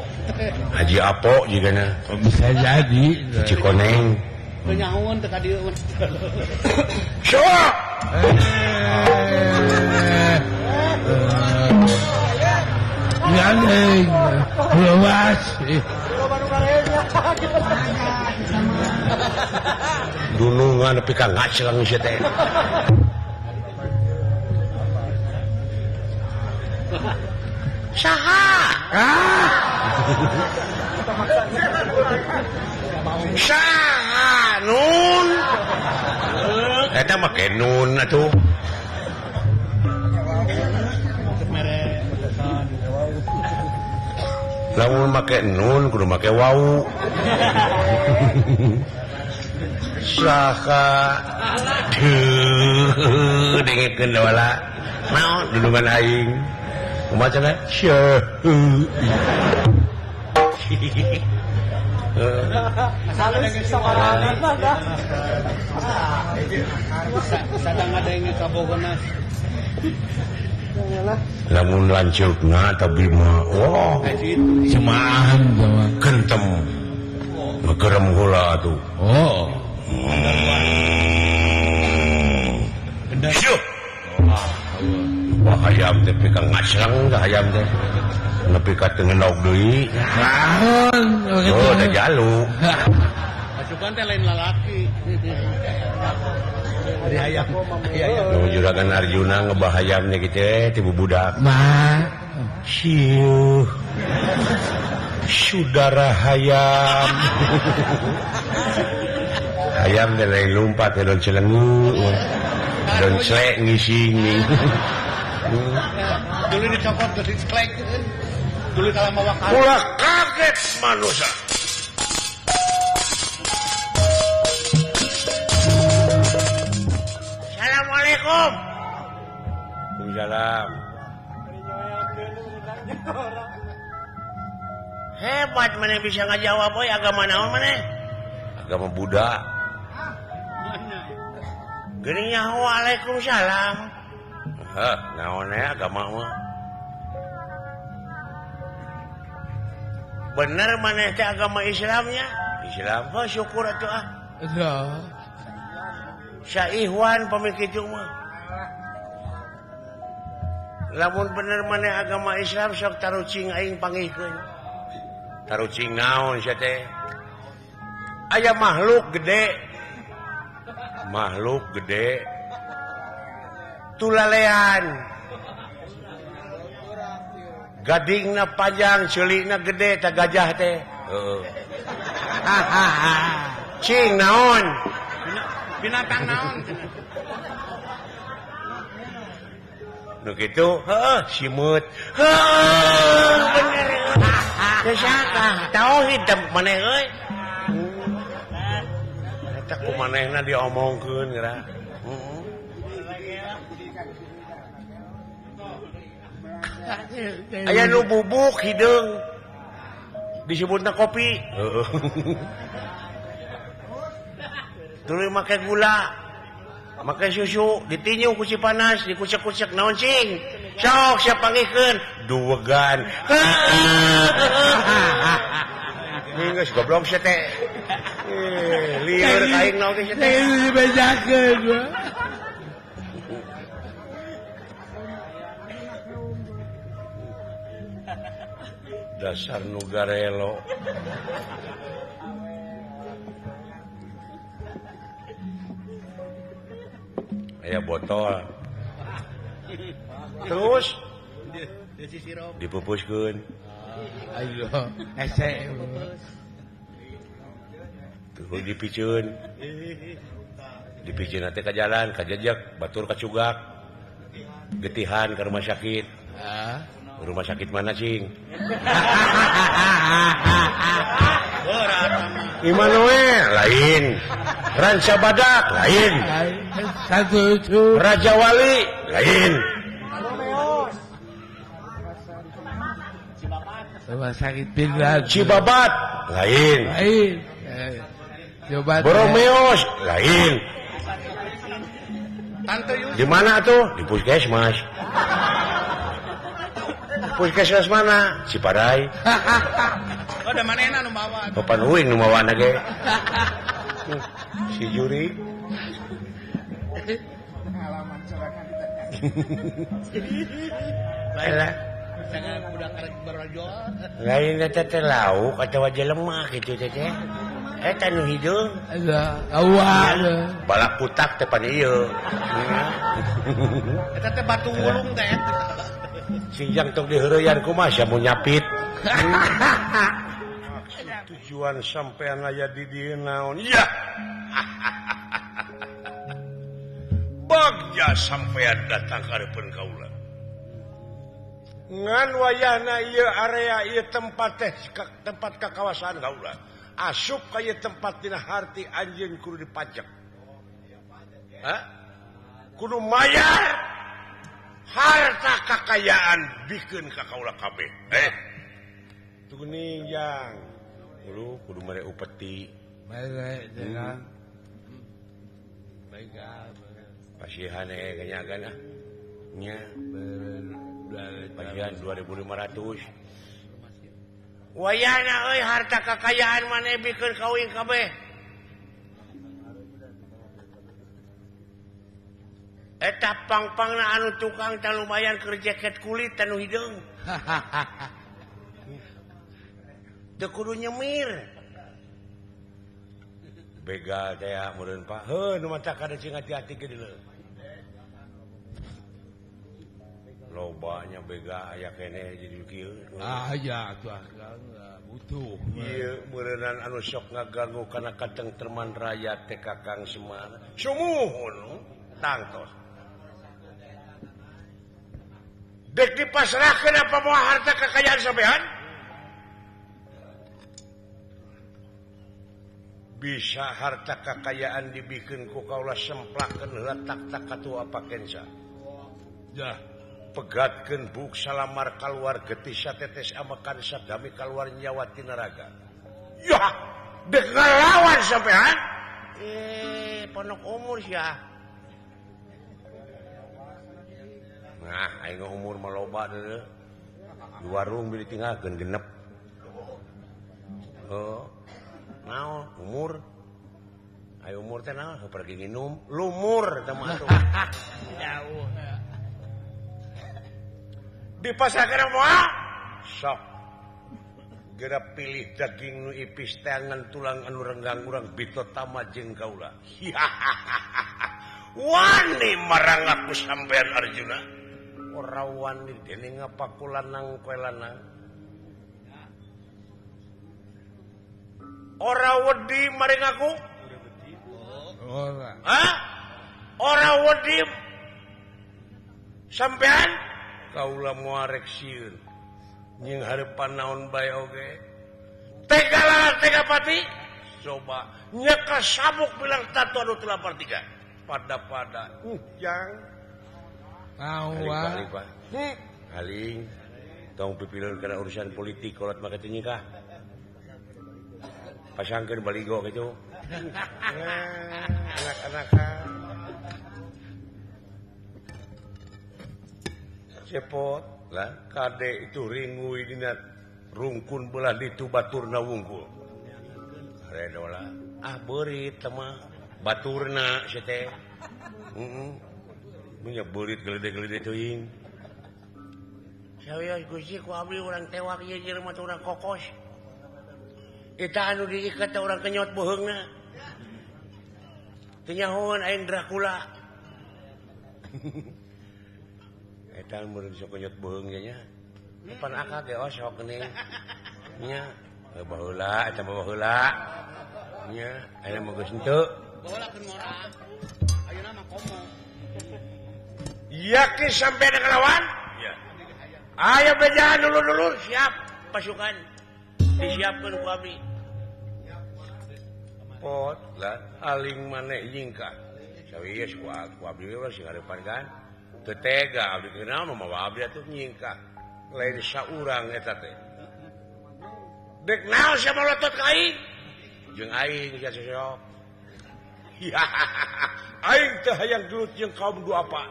Haji Apo jigana. Bisa jadi. Cikoneng. Teu nyahoan teh ka dieu. Sok. Ya luas. Dunungan nepi ka ngaclang sia teh. Saha? Ah. Saha nun? Eta make nun atuh. Lamun make nun kudu make wau. Saha? Duh, dengekeun wala. Naon dunungan aing? Kumaha cenah? Syeuh. Halus mah dah. Sadang ada yang kabogona. Lamun lanceukna tapi mah wah semaan kentem. Ngegerem heula atuh. Oh. Syuh. Wah hayam teh pika ngaclang dah hayam teh. Nepi ka teu ngenog deui. Naon? Oh, da jalu. Asupan teh lain lalaki. Dari hayam. Nu juragan Arjuna ngebah hayamnya kitu teh ti bubudak. Mah. Siuh. Saudara hayam. Hayam teh lain lumpat teh don celengu. Don celek ngising. Dulu dicopot dari celek. Dulu kalau mau wakar. Ulah kaget manusia. Assalamualaikum. Waalaikumsalam. Hebat mana bisa ngajawab boy agama naon mana? Agama Buddha. Geuning nyaho waalaikumsalam. Heh, naon agama mah? Bener maneh teh agama Islamnya? Islam mah syukur atuh ah. Saihwan pamit kitu mah. Lamun bener maneh agama Islam sok tarucing aing pangihkeun. Tarucing naon sia teh? Aya makhluk gede. Makhluk gede. Tulalean. Gadingna panjang, ceulina gede tah gajah teh. Heeh. Cing naon? Binatang naon? Nu kitu, heuh, simeut. Heuh, bener. Teu salah. Tauhid teh maneh euy. Eta ku manehna diomongkeun geura. Heeh. Aya nu bubuk hideung. Disebutna kopi. Heeh. Tuluy make gula, make susu, ditinju ku si panas, dikucek-kucek naon cing. Sok sia pangihkeun, duwegan. Geus goblok sia teh. Lieur ka aing naon sia teh. Dibejakeun. Dasar nu garelo. Aya botol. Terus dipupuskeun. Ayo, ese. Tuh dipiceun. Dipiceun teh ka jalan, ka jejek, batur kacugak. Getihan ke rumah sakit. Rumah sakit mana cing? Immanuel lain, Ranca Badak lain, Raja Wali lain, rumah sakit Pindah Cibabat lain, Boromeos lain. Di mana tuh? Di puskesmas. Puskesmas mana? Ciparai. Oh, da manehna nu mawa. Kapan uing nu mawana ge? Si juri. Pengalaman sorangan kita. Lain. Jangan budak karek barojol. Lain eta teh lauk atawa jelema kitu teh teh. Eta nu hideung. Awa. Balak putak teh pan ieu. Eta teh batu wulung teh. Singjang tong diheureyan kumaha sia mun nyapit. Tujuan sampean aya di dieu naon? Ya. Bagja sampean datang ka hareupeun kaula. Ngan wayahna ieu area ieu tempat teh tempat kakawasan kaula. Asup ka ieu tempat dina harti anjeun kudu dipajak. Hah? Kudu mayar harta kakayaan bikeun ka kaula kabeh. Tuh geuning jang. Kudu kudu mere upeti. Mere jangan. Baik. Pasihan ganyagan ah. Nya. Pasihan 2500. Wayana euy harta kakayaan maneh bikeun ka uing kabeh. Eta pang-pangna anu tukang teh lumayan keur jaket kulit anu hideung. Teu kudu nyemir. Begal teh meureun Pak. Heuh nu matak kada cing hati-hati ge deuleu. Lobanya bega aya keneh jadi kieu. Ah ya tuh butuh. Ieu meureunnan anu sok ngaganggu kana katengtreman raya teh Kakang Semar. Sumuhun tangtos. Dek dipasrahkeun apa moal harta kekayaan sampean? Bisa harta kekayaan dibikeun ku kaula semplakeun heula tak-tak katu apa kensa. Jah, pegatkeun buk salamar kaluar getih satetes amakan sadami kaluar nyawa ti naraga. Yah, dek ngalawan sampean? Ponok umur sia. Nah, aing umur mah loba deuleu. Di warung bilih tinggalkeun genep. Oh. Naon umur? Ayo umur teh naon? Pergi nginum, lumur teh mah atuh. Jauh. Dipasarkeun moal? Sok. Geura pilih daging nu ipis tangan tulang anu renggang urang bitotama jeung kaula. Wani marang aku sampean Arjuna. Ora wani dene ngapaku lanang kowe lanang. Ora wedi maring aku? Ora. Hah? Ora wedi sampean? Kaula moal rek sieun. Nying hareupan naon bae oge. Tega larat tega pati. Coba nyeka sabuk bilang tatu anu 83. Pada-pada yang awa. Aling tong pipileun kana urusan politik kolot maka teh nyikah. Pasangkeun baligo gitu. Anak-anak. Cepot lah kade itu ringui dina rungkun belah ditu baturna wungkul. Redola. Ah beurit teh mah baturna sia teh. Heeh. Nya beurit gelede-gelede teuing. Sawios Gusti ku abdi urang tewak ieu jelema teh urang kokos. Eta anu diikat teh urang kenyot beuheungna. Teu nyahoan aing Dracula. Eta meureun sok kenyot beuheung nya. Kapan akak ge osok geuning. Nya, baheula eta mah baheula. Nya, aya mah geus henteu. Baheula keur ngora. Ayeuna mah komo. Yakin sampai ada kelawan? Ya. Ayo bejaan dulu-dulu siap pasukan. Disiapkan ku abdi. Pot lah aling maneh nyingkah. Sawieu ku abdi we sing harepan kan. Teu tega abdi kunaon mawa abdi atuh nyingkah. Lain saurang eta teh. Dek naon sia molotot ka aing? Jeung aing sia sosok. Aing teh hayang gelut jeung kaum duafa.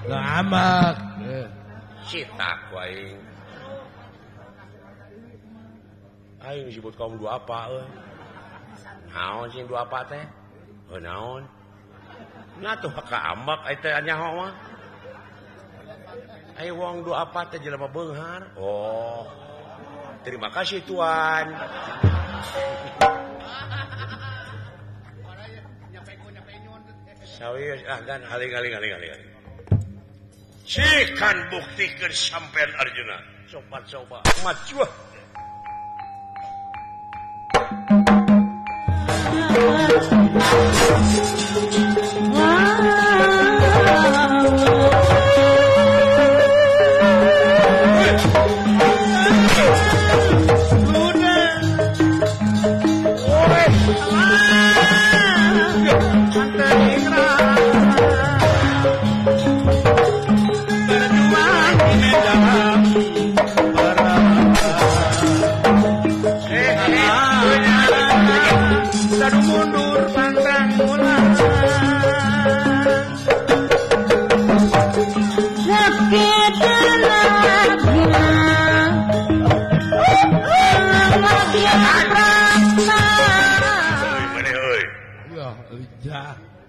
Lah amak. Sitak ku aing. Aing disebut kaum duafa euy. Naon sing duafa teh? Heuh naon? Nah tuh ka ambak ai teh nyaho mah. Ai wong duafa teh jelema beunghar. Oh. Terima kasih tuan. Sawios ah dan aling-aling. Sikan buktikeun sampean Arjuna. Coba-coba maju.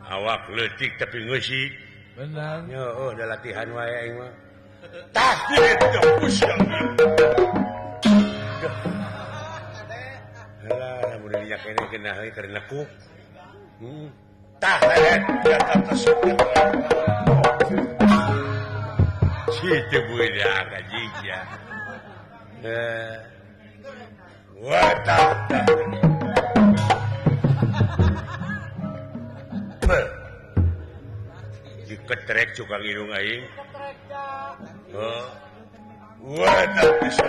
Awak leutik tapi ngeusi. Benar. Yo, udah latihan wae aing mah. Tah kitu pusing. Halah, lamun dinya kene kena heuy keur nekuk. Tah eta atas. Situ budak aja. Wah, tah. Diketrek cukang hidung aing. Heeh. Wah, tah bisa.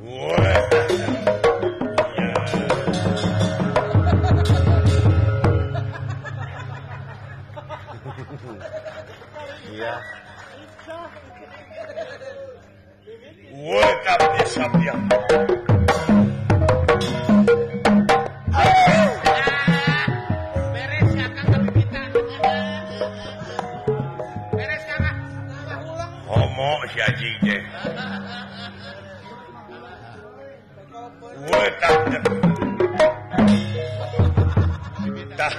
Wah. Iya. Wah, tah bisa dia. Si anjing teh. Wah, tah. Tah.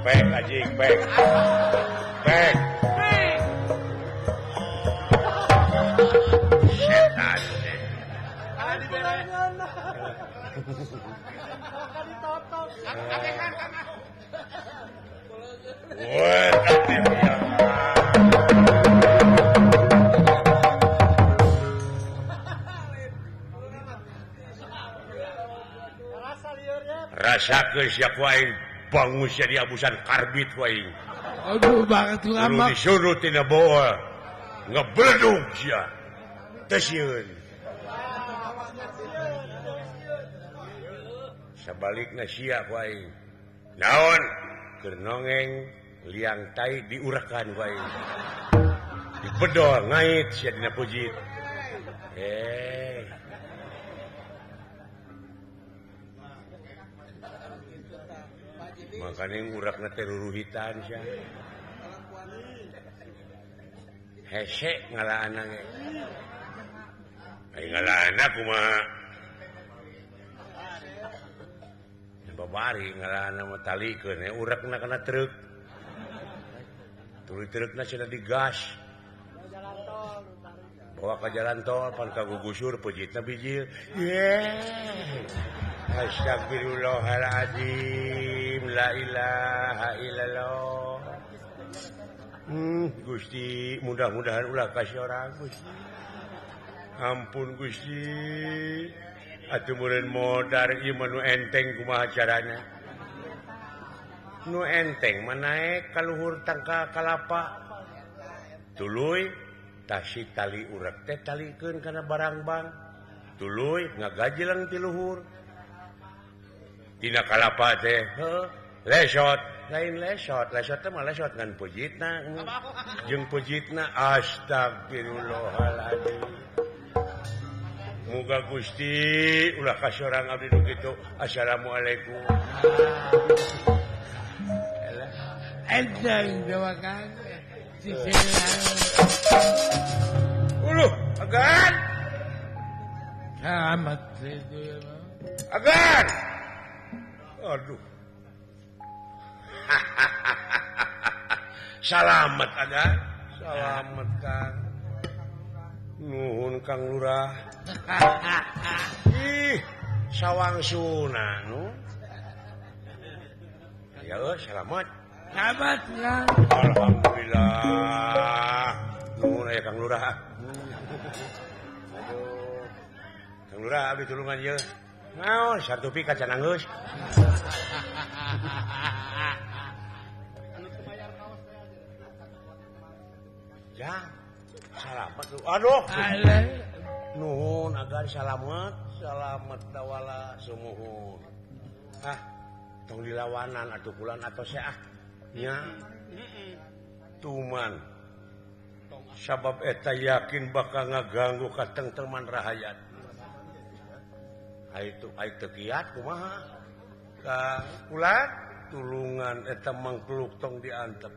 Pek anjing, pek. Pek. Setan. Rasakeun sia ku aing bangun sia diabusan karbit ku aing. Aduh banget lama. Disuruh tina bawa ngebledug sia. Teu sieun. Sabalikna sia ku aing. Naon? Keur nongeng liang tai diurakan ku aing. Dibedol ngait sia dina pujit. Makanya ngurakna teh ruruhitan sia. Hese ngalaana ge. Ai ngalaana kumaha? Babari ngalaana mah talikeun we urekna kana truk. Tuluy trukna cenah digas. Bawa ke jalan tol pan kagugusur pejitna bijil. Yeay. Astagfirullahaladzim, la ilaha illallah. Gusti, mudah-mudahan ulah kasih orang Gusti. Ampun Gusti. Atuh meureun modar ieu mah nu enteng kumaha carana. Nu enteng mah naek ka luhur tangka kalapa. Tuluy tasi tali urek teh talikeun kana barangbang. Tuluy ngagajeleng ti luhur. Tina kalapa teh heuh lesot, lain lesot, lesot teh mah lesot ngan pejitna. Jeung pejitna astagfirullahaladzim. Muga Gusti ulah kasorang abdi nu kitu. Assalamualaikum. Elah enteng jawakan. Uluh, agan. Selamat agan. Aduh. Salamet agan. Salamet Kang. Nuhun Kang Lurah. Ih, sawangsuna nu. Ya euy, salamet. Salamet Kang. Alhamdulillah. Nuhun aya Kang Lurah. Aduh. Kang Lurah abdi tulungan ieu. Naon sartupi kaca nanggeus. Ya, salamet lu. Aduh. Nuhun agar salamet, salamet dawala sumuhun. Ah, tong dilawanan atuh kulan atau seah. Nya. Tuman. Sabab eta yakin bakal ngaganggu katengtreman rahayat. Itu ai teu kiat kumaha ka kula tulungan eta mangkluk tong diantep.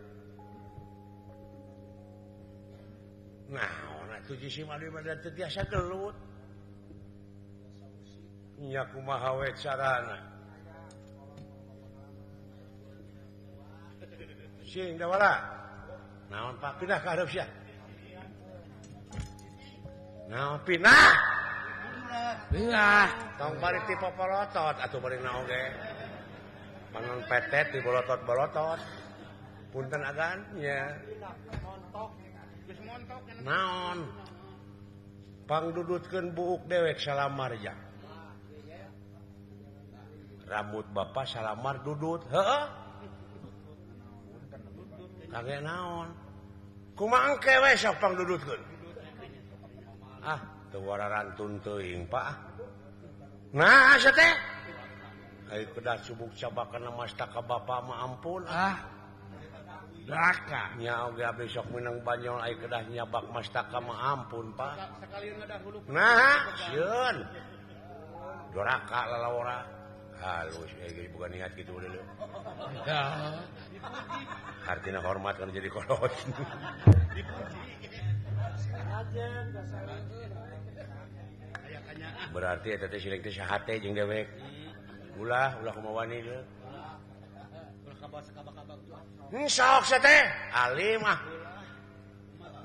Naon atuh jisim abdi mah teu tiasa gelut. Nya kumaha we carana. Sing dawala. Naon Pak pindah ka hareup sia. Naon pindah? Pindah. Tong bari ti popolotot atuh bari naon ge. Panon petet di bolotot-bolotot. Punten agan nya. Naon? Pangdudutkeun buuk dewek salamar ja. Rambut bapak salamar dudut, heueuh. Kage naon? Kumaha engke we sok pangdudutkeun? Ah, teu wararantun teuing Pak. Nah, asa teh? Ai kedah subuk cabakan mastaka bapak mah ampun ah. Doraka. Nya oge abdi sok meunang banyol ai kedah nyabak mastaka mah ampun Pak. Sakalian ngadah hulu. Nah, sieun. Doraka lalawara. Halus eh bukan niat gitu dulu. Ya. Artinya hormat kan jadi kolot. Berarti eta teh sileng teh sahate jeung dewek. Ulah, ulah kumaha wani deui. Sok sia teh, alim ah.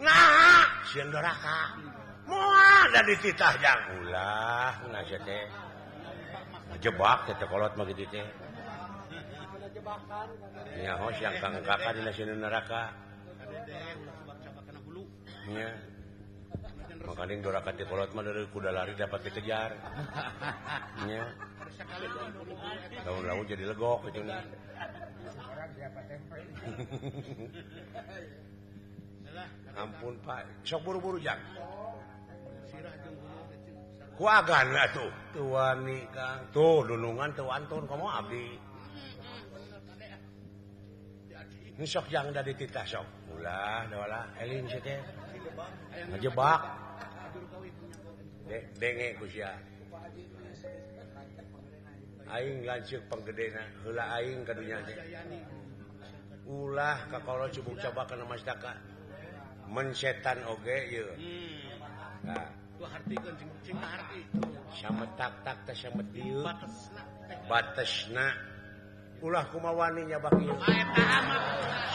Nah, sieun doraka. Moal da dititah jang ulah, nah sia teh. Jebak teh kolot mah kitu teh. Nya hos yang kangkaka dina sieun neraka. Nya. Makaning doraka teh kolot mah dari kuda lari dapat dikejar. Nya. Laun-laun jadi legok gitu nih. Ampun Pak, sok buru-buru jang. Ku agan we atuh. Teu wani Kang. Tuh dunungan teu wantun komo abdi. Ini sok jang da dititah sok. Ulah dawalah eling sia teh. Ngajebak. Denge ku sia. Aing lanceuk panggedena heula aing ka dunya teh. Ulah kakolo cubuk cabak kana masdaka. Mensetan oge ieu. Nah, tuh hartikeun cing harti. Samet tak-tak teh samet dieu. Batesna. Ulah kumawani nyabak ieu. Eta mah.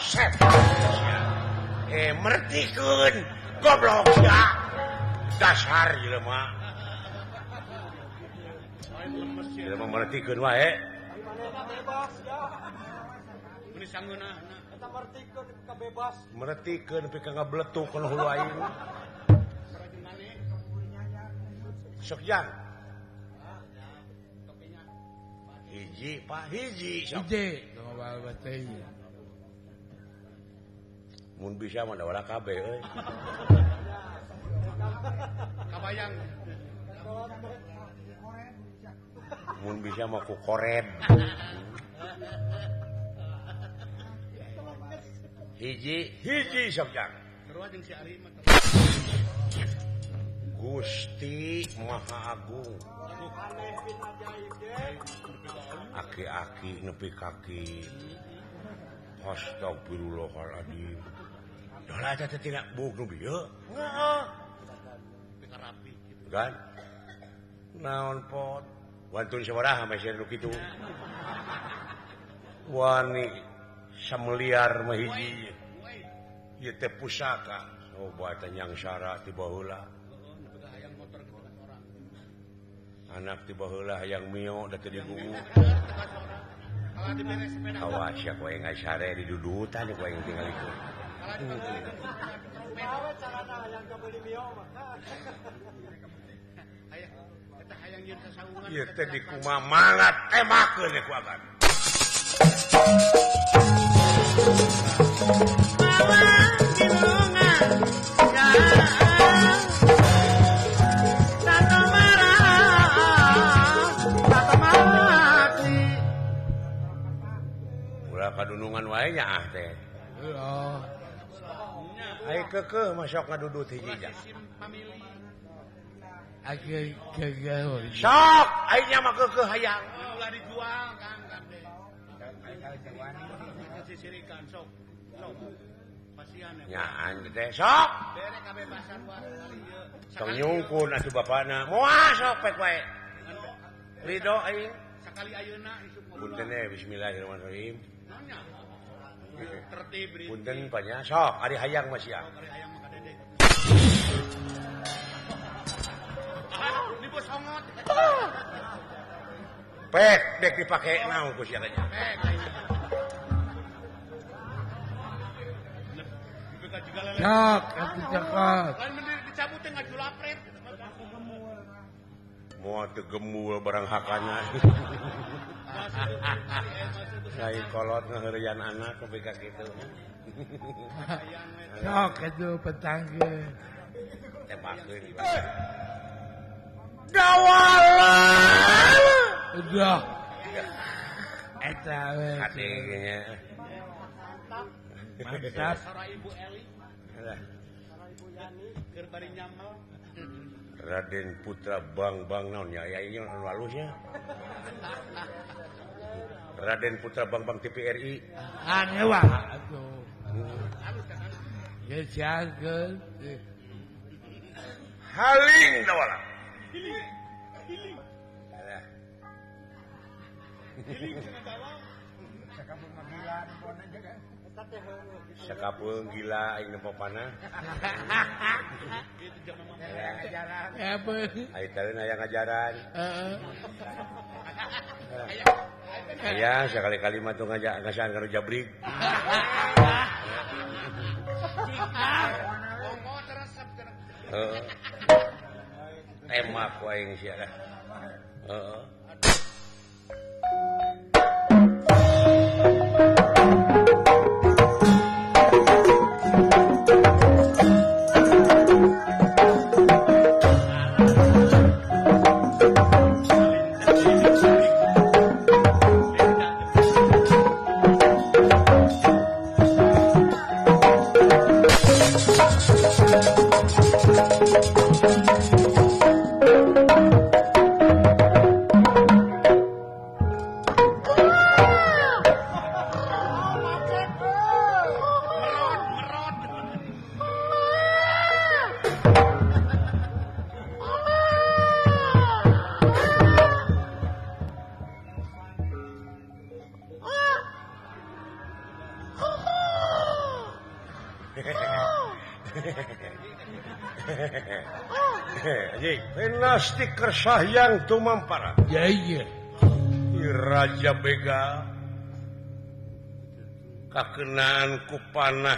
Set. Mertikeun goblok sia. Dasar jelema. Jelema mertikeun wae. Meuni sangeunahna. Eta mertikeun ka bebas. Mertikeun nepi ka ngabletuk kana hulu aing. Sok jang. Hiji Pak hiji sok. Hiji tong teh. Mun bisa mah da kabeh euy. Kabayang. Mun bisa mah ku kored. Hiji hiji sok jang. Sarua jeung si Ari mah. Gusti Maha Agung. Aki-aki nepi kaki. Astagfirullahaladzim. Dolah eta teh tina buuk nu bieu. Heeh. Rapi kitu. Kan? Naon pot? Wantun sabaraha meser nu kitu. Wani sameliar mah hiji. Ieu teh pusaka. Coba teh nyangsara ti baheula. Anak ti baheula hayang mio da teu digugu. Awas ya kowe ngasare di dudutan kowe yang tinggal itu. Ieu teh dikumamangat temakeun ku agan. Kadunungan wae nya ah teh. Heeh. Ai keukeuh mah sok ngadudut hiji ja. Aki keukeuh. Sok ai nya mah keukeuh hayang. Ulah dijual Kang kade. Sisirikan sok. Sok. Pasian nyaan teh sok. Bere kabebasan wae kali ieu. Tong nyungkun atuh bapana. Moal sok pek wae. Ridho aing. Sakali ayeuna isuk mah. Punten bismillahirrahmanirrahim. Tertib punten banyak sok ari hayang mah sia. Ini bos hongot. Pek dek dipake naon ku sia teh. Pek. Sok atuh cokot. Lain mending dicabut teh ngajulapret. Moal teu gemul barang hakana. Lain kolot ngaheureuyan anak nepi ka kitu. Sok atuh petangkeun. Tembakeun. Dawala. Udah. Eta we. Hate nya. Mantap. Sora Ibu Eli. Sora Ibu Yani keur bari nyamel. Raden Putra Bang Bang naon nya aya ieu anu alusnya. Raden Putra Bang Bang TPRI. Aneh wah atuh. Geus siakeun. Haling dawala. Hiling. Hiling. Alah. Hiling cenah dawala. Sakapeung gila nempona juga. Sakapeung gila aing nempo panah. Itu zaman mah. Ngajaran. Ai teh aya ngajaran. Heeh. Aya sakali-kali mah tuh ngajak ngasaan ka jabrik. Heeh. Emak ku aing sia lah. Heeh. Pinasti kersahyang tumampara. Ya iya. Raja Begal kakenaan ku panah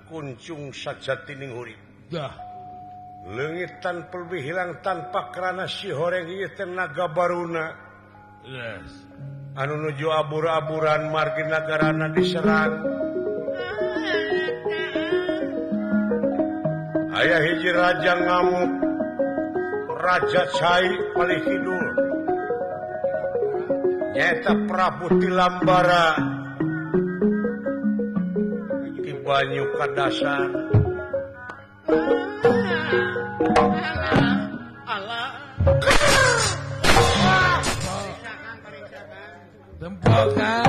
kuncung sajatining hurip. Dah. Leungit tanpa lebih hilang tanpa kerana si horeng ieu teh naga baruna. Yes. Anu nuju abur-aburan margi nagarana diserang. Aya hiji raja ngamuk, Raja Cai paling kidul. Nyaeta Prabu Tilambara di banyu kadasar. Allah. Tempokan.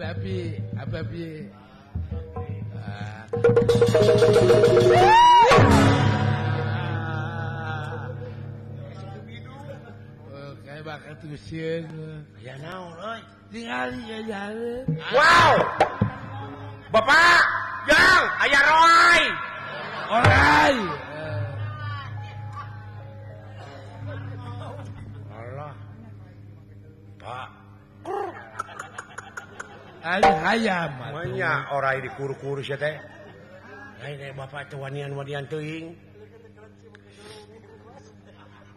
Api api. Kayak bakal terusin. Ya naon euy. Tingali ya. Wow. Bapak, jang, aya roai. Orai. Allah. Pak. Ari hayam. Manya orai dikur-kur sia teh. Lain eh bapak teh wanian-wanian teuing.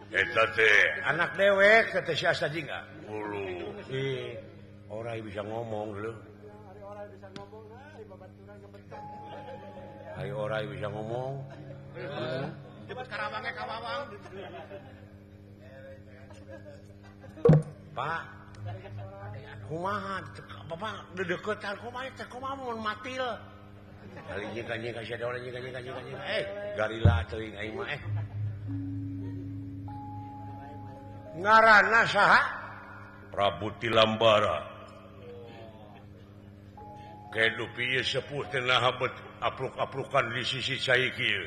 Eta teh anak dewek teh si Asta jingga. Ulu. Ih, orai bisa ngomong leuh. Ayo orai bisa ngomong. Jebut Karawangnya Kawawang. Pak, kumaha bapak dedeketan kumaha teh kumaha mun matil. Kali jeung ka sia orang jeung jeung. Garila teuing aing mah Ngaranna saha? Prabu Tilambara. Kedu pieu sepuh teh naha bet apruk-aprukan di sisi cai kieu.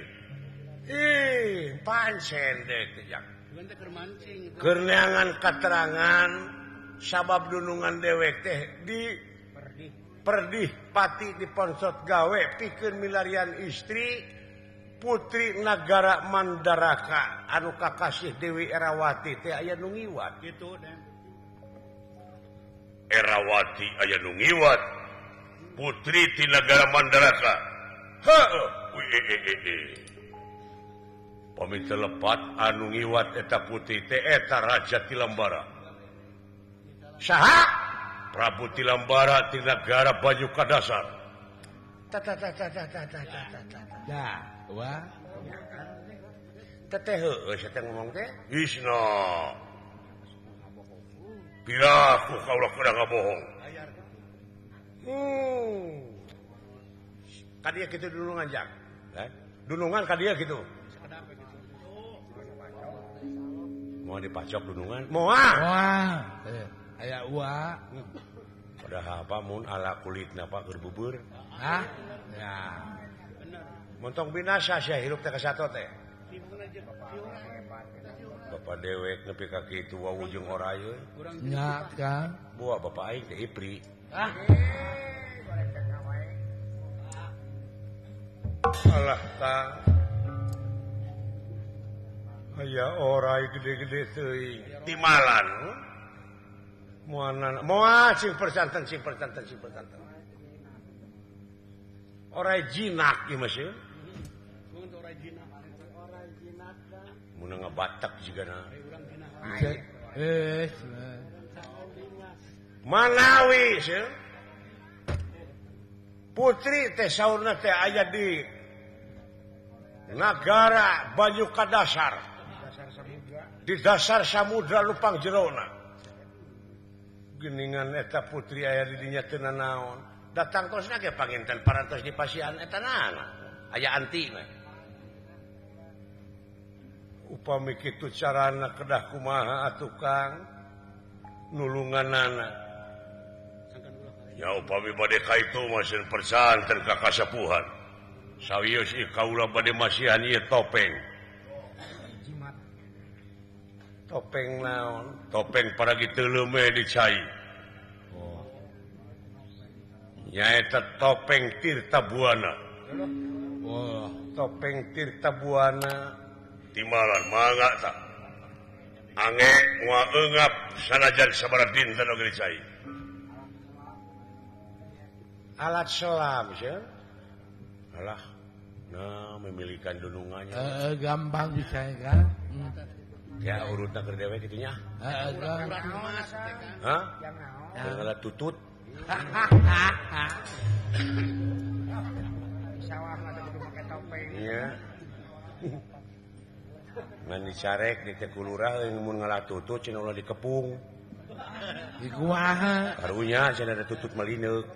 Ih, pancen deh teh jang. Keur neangan katerangan sabab dunungan dewek teh di perdih pati di ponsot gawe pikeun milarian istri putri nagara Mandaraka anu kakasih Dewi Erawati teh aya nu ngiwat gitu dan Erawati aya nu ngiwat putri ti nagara Mandaraka. Heuh, pami telepat anu ngiwat eta putri teh eta Raja Tilambara. Saha? Prabu Tilambara ti nagara Banyu Kadasar. Ta ta ta ta ta ta ta ta ta. Ya, wah. Teteh heueuh sia teh ngomong teh. Isna. Piraku kaula kudu ngabohong. Ka dieu kitu dunungan jang. Dunungan ka dieu kitu. Moal dipacok dunungan? Moal. Moal. Aya ua. Padahal apa mun ala kulitna Pak keur bubur. Hah? Ya. Montong binasa sia hirup teh ka sato teh. Bapak dewek nepi ka kitu wau jeung orai euy. Nya Kang. Buah bapak aing teh ipri. Ah. Alah ta. Aya orai gede-gede teuing. Timalan. Moanan moal sing percanten sing percanten sing percanten. Orai jinak ieu mah sih. Orai jinak. Orai jinak. Mun ngabatak jigana. Manawi sih. Putri teh saurna teh aya di nagara Banyu Kadasar. Di dasar samudra lupang jerona. Geningan eta putri aya di dinya teu nanaon. Datang tosna ge panginten parantos di pasian eta naon. Aya anti mah. Upami kitu carana kedah kumaha atuh Kang? Nulunganana. Ya upami bade ka itu mah sieun persanten ka kasepuhan. Sawios ieu kaula bade masihan ieu topeng. Topeng naon? Topeng paragi teuleum di cai. Oh. Nyaeta topeng Tirta Buana. Wah, topeng Tirta Buana timalan mangga tah. Ange moal eungap sanajan sabaraha dinten oge di cai. Alat selam sih. Alah, nah memilikan dunungannya. Gampang bisa kan? Ya urutna keur dewek kitu nya. Heeh, hah? Yang tutut. Sawah mah kudu make topeng. Iya. Ngan dicarek di teh kulurah mun ngalah tutut cenah ulah dikepung. Di kumaha? Karunya cenah ada tutut malineuk.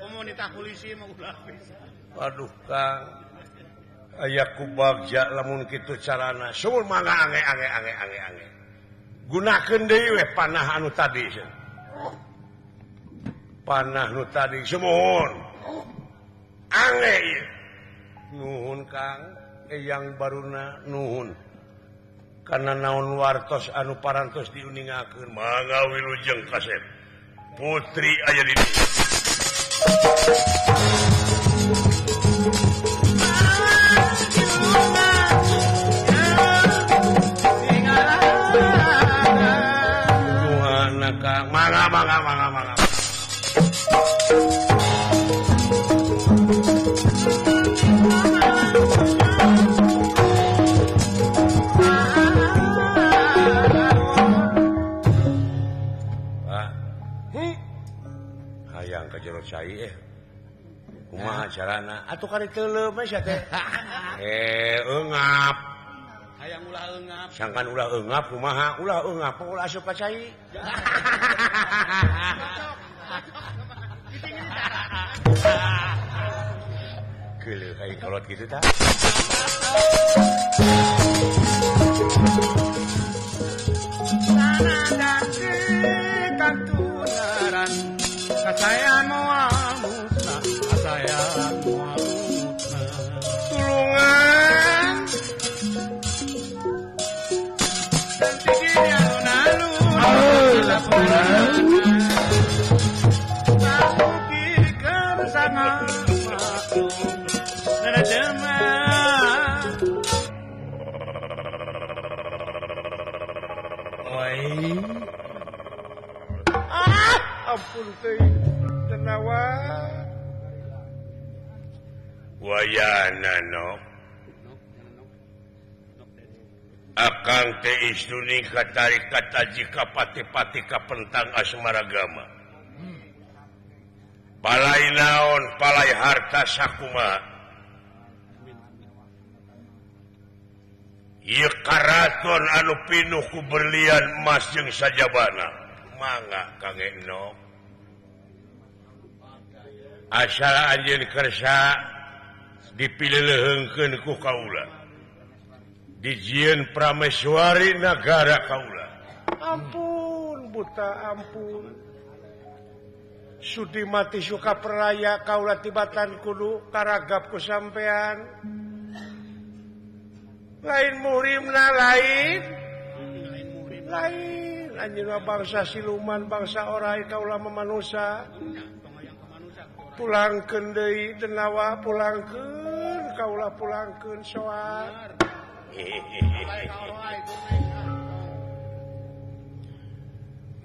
Komo nitah polisi mah ulah bisa. Aduh Kang. Aya ku bagja lamun kitu carana. Sumur mangga ange ange ange ange ange. Gunakeun deui we panah anu tadi cenah. Panah nu tadi sumuhun. Ange ieu. Nuhun Kang, eyang baruna nuhun. Karena naon wartos anu parantos diuningakeun mangga wilujeng kasep. Putri aya di dieu. Nuhana Kang, mangga mangga mangga mangga. Hayang ka jero cai kumaha carana atuh kari teuleum we sia teh eungap hayang ulah eungap sangkan ulah eungap kumaha ulah eungap ulah asup ka cai. Geuleuh aing kolot kitu tah. Kasayan moal musnah, kasayan moal musnah. Tulungan. Tinggi alun-alun, sabukikan sangat maklum, nenek. Oi. Ah, ampun teuing. Denawa wayana no akang teh istuni katarik kataji kapati-pati kapentang asmaragama palai naon palai harta sakumaha ieu karaton anu pinuh ku berlian emas jeung sajabana mangga Kang Enok. Asal anjeun kersa dipileuheungkeun ku kaula. Dijieun prameswari nagara kaula. Ampun buta ampun. Sudi mati suka peraya kaula tibatan kudu karagap ku sampean. Lain murimna lain. Lain anjeun bangsa siluman bangsa orai kaula mamanusa. Pulangkeun deui denawa pulangkeun kaula pulangkeun soal.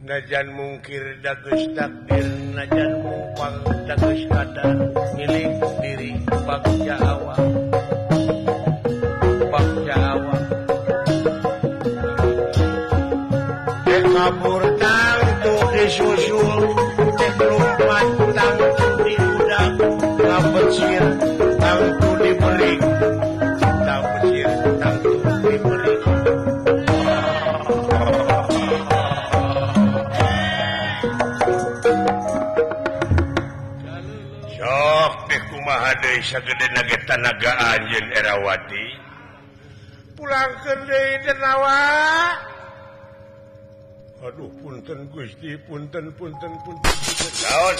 Najan mungkir dageus takdir najan mupang dageus kadar milik diri bagja awak bagja awak. Dek kabur tangtu disusul dek lumpat tangtu diudak ngabecir tangtu diberi ngabecir tangtu diberi. Sok deh kumaha deui sagede nage tanaga anjeun Erawati pulangkeun deui denawa. Aduh punten Gusti, punten punten punten. Naon?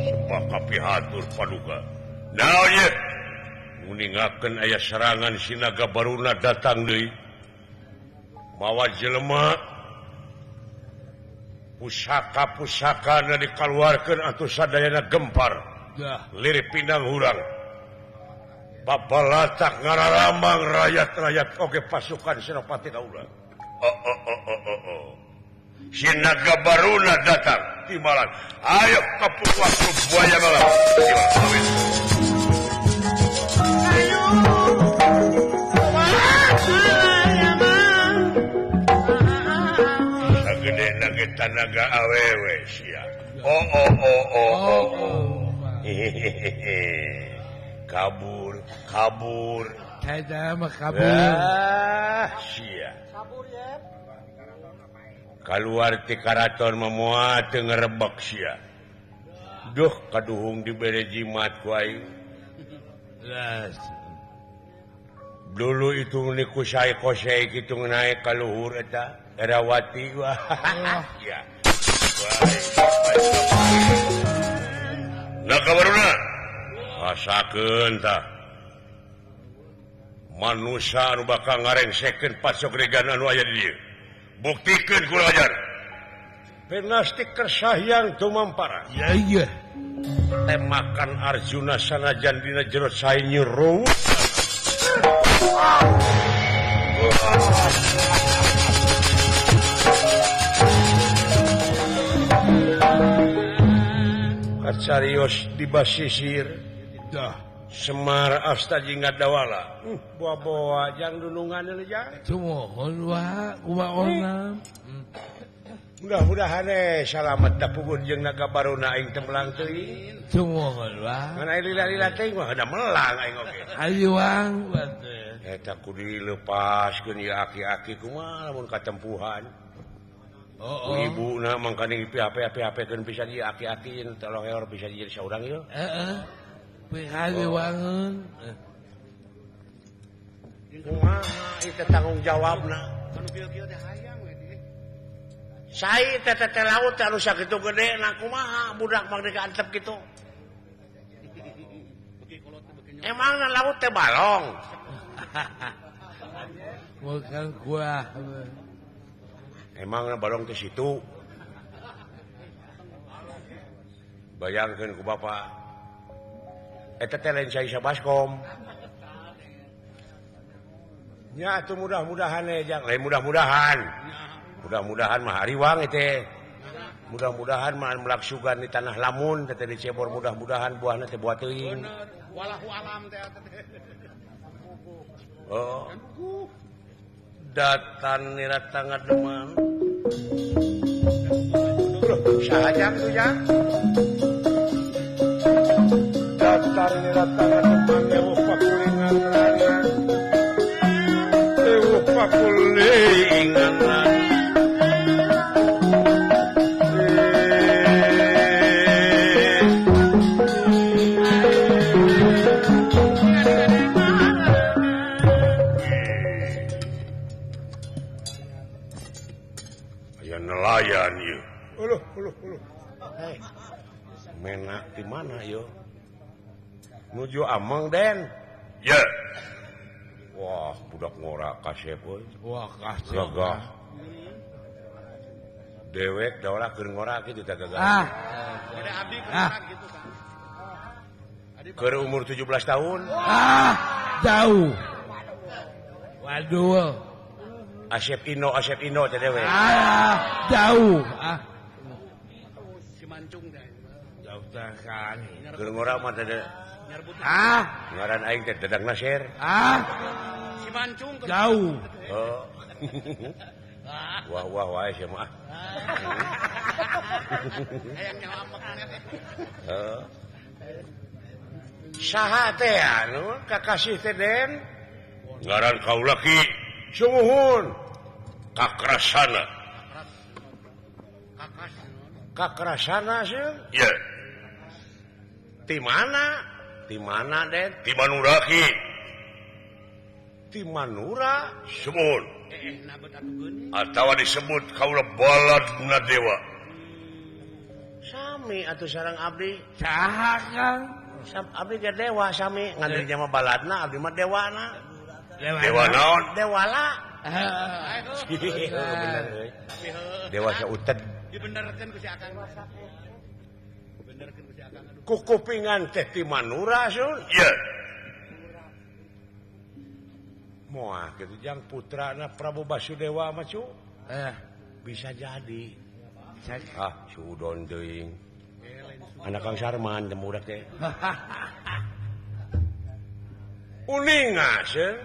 Sembah kapihatur paduka. Naon ye? Nguningakeun aya serangan Sinaga Baruna datang deui. Mawa jelema pusaka-pusaka na dikaluarkeun atuh sadayana gempar. Lirih pindang hurang. Babalatak ngararamang rakyat-rakyat oge pasukan Senopati kaula. Oh oh oh oh oh oh. Sinaga Baruna datang timbalan. Ayo kepung waktu buaya malam. Amin. Ayo. Gede nage tanaga awewe sia. Oh oh oh oh oh. Kabur, kabur. Saya mah kabur. Ah, sia. Kabur ya. Kaluar ti karaton mah moal teu ngerebek sia. Duh kaduhung dibere jimat ku aing. Dulu itu niku sae kosei kitu naik ka luhur eta. Erawati wah. Ya. Nah kabaruna rasakeun tah. Manusa anu bakal ngarengsekeun pasogregan anu aya di dieu. Buktikeun ku ajar. Penastik kersahyang tumampara. Ya iya. Temakan Arjuna sanajan dina jero sae nyeru. Kacarios di basisir dah Semar asta jeung ngadawala. Boa-boa jang dunungan aja. Sumuhun wa kumaha. Mudah-mudahan salamet da pugun jeung Naga Baruna aing teu melang teuing. Sumuhun wa. Ngan aing lila-lila teuing mah da melang aing oge. Hayuang eta kudu dilepaskeun ieu aki-aki kumaha lamun katempuhan. Oh, oh. Ibu na mangkaning PHP-PHP-keun pisan ieu aki-aki tolong heor bisa jadi saurang ieu. Heeh. PHP wangun. Kumaha ieu teh tanggung jawabna? Anu kieu-kieu teh hayang we teh. Sai teh teh laut teh anu sakitu gede na kumaha budak mah diantep kitu. Emangna laut teh balong. Bukan gua. Emangna balong teh situ. Bayangkeun ku bapak. Eta teh lain cai sabaskom. Nya atuh mudah-mudahan jang. Lain mudah-mudahan. Mudah-mudahan mah hariwang teh. Mudah-mudahan mah melaksugan di tanah lamun teh di cebor mudah-mudahan buahna teh buah teuing. Walahu alam teh teh. Oh. Datan nira ngademan. Loh, saha jang tuh jang? Datan nira ngademan ewuh pakulingan lanang. Ewuh pakulingan lanang. Nelayan yeuh. Uluh uluh uluh. Hei. Menak di mana yeuh? Nuju ameng Den. Ye. Wah, budak ngora kasep euy. Wah, kasep. Gagah. Dewek daolah keur ngora kitu teh gagah. Ah. Beda abdi keur gitu kan. Keur umur 17 tahun. Ah, jauh. Waduh. Asep Ino teh dewe. Ah, jauh. Ah. Si mancung teh. Jauh teh kan. Keur ngora mah teh. Ah, ngaran aing teh Dadang Nasir. Ah. Si mancung jauh. Oh. Wah wah wae sia mah. Hayang nyawa amek teh. Heeh. Saha teh anu kakasih teh Den? Ngaran kaula Ki. Sumuhun. Kakrasana. Kakerasana sih? Iya. Di mana? Di mana, Den? Di Manura ki. Di Manura? Sumuhun. Atawa disebut kaula Baladna Dewa. Sami atuh sareng abdi. Saha, Kang? Abdi ge dewa sami, ngan dirinya mah baladna, abdi mah dewana. Dewa naon? Dewala. Bener euy. Dewa sauted. Dibenerkeun ku si Akang. Benerkeun ku si Akang. Kukupingan teh ti Manura sun. Iya. Moal kitu jang putrana Prabu Basudewa mah cu. Bisa jadi. Ah, sudon teuing. Anak Kang Sarman teh budak teh. Uninga seuh.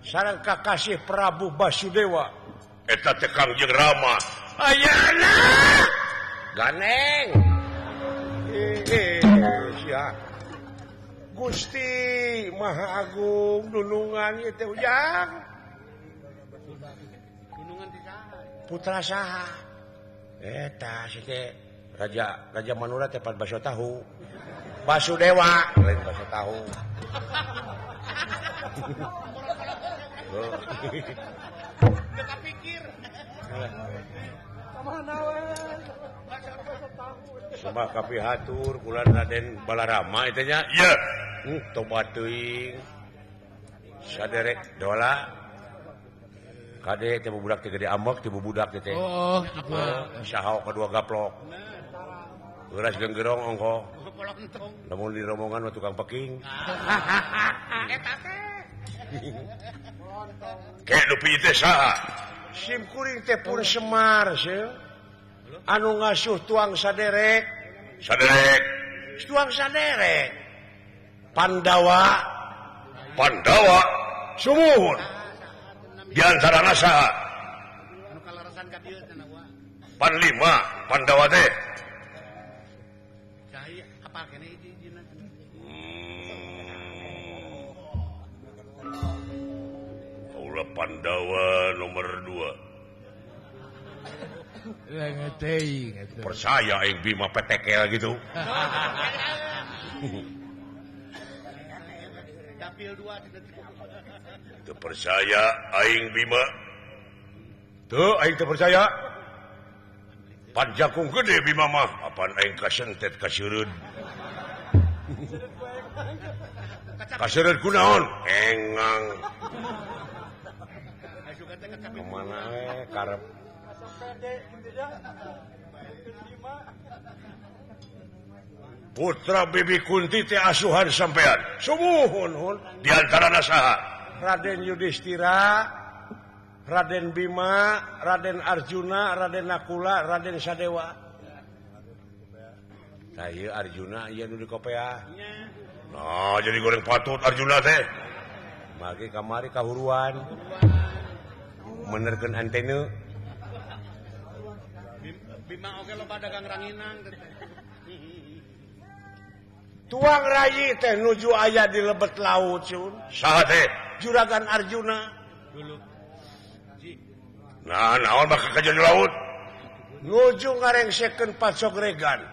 Sareng kakasih Prabu Basudewa. Eta teh Kangjeng Rama. Ayana. Ganeng. Sia. Gusti Maha Agung nulungan ieu teh ujang. Nulungan ti saha? Putra saha? Eta si teh Raja Manura teh pat baso tahu. Basudewa lain baso tahu. Teu kapikir. Kamana we? Sembah kapihatur kula Raden Balarama eta nya. Iya. Tobat teuing. Saderek dola. Kade teh budak teh gede ambek teh budak teh. Oh, saha kadua gaplok. Geuras genggerong ongko. Lamun di rombongan mah tukang peking. Eta teh. Ke dupi teh saha? Sim kuring teh pun Semar seuh. Anu ngasuh tuang saderek. Saderek. Tuang saderek. Pandawa. Pandawa. Sumuhun. Di antarana saha? Anu kalarasan ka dieu cenah wa. Panlima Pandawa teh. Cai apal keneh hiji-hijina. Kaula Pandawa nomor 2. Percaya aing Bima petekel gitu. Dapil 2 teu percaya aing Bima. Teu aing teu percaya. Panjakung gede Bima mah, apan aing kasentet kaseureud. Kaseureud kunaon? Engang. Kemana we karep. Putra Bibi Kunti teh asuhan sampean. Sumuhun hun. Di antarana saha? Raden Yudhistira, Raden Bima, Raden Arjuna, Raden Nakula, Raden Sadewa. Tah ieu Arjuna ieu nu dikopea. Nah, jadi goreng patut Arjuna teh. Mage kamari kahuruan. Menerkeun antena. Bima oge loba dagang ranginang teh. Tuang rayi teh nuju aya di lebet laut sun. Saha teh? Juragan Arjuna. Dulu. Nah, naon bakal kajian di laut? Nuju ngarengsekeun pacogregan.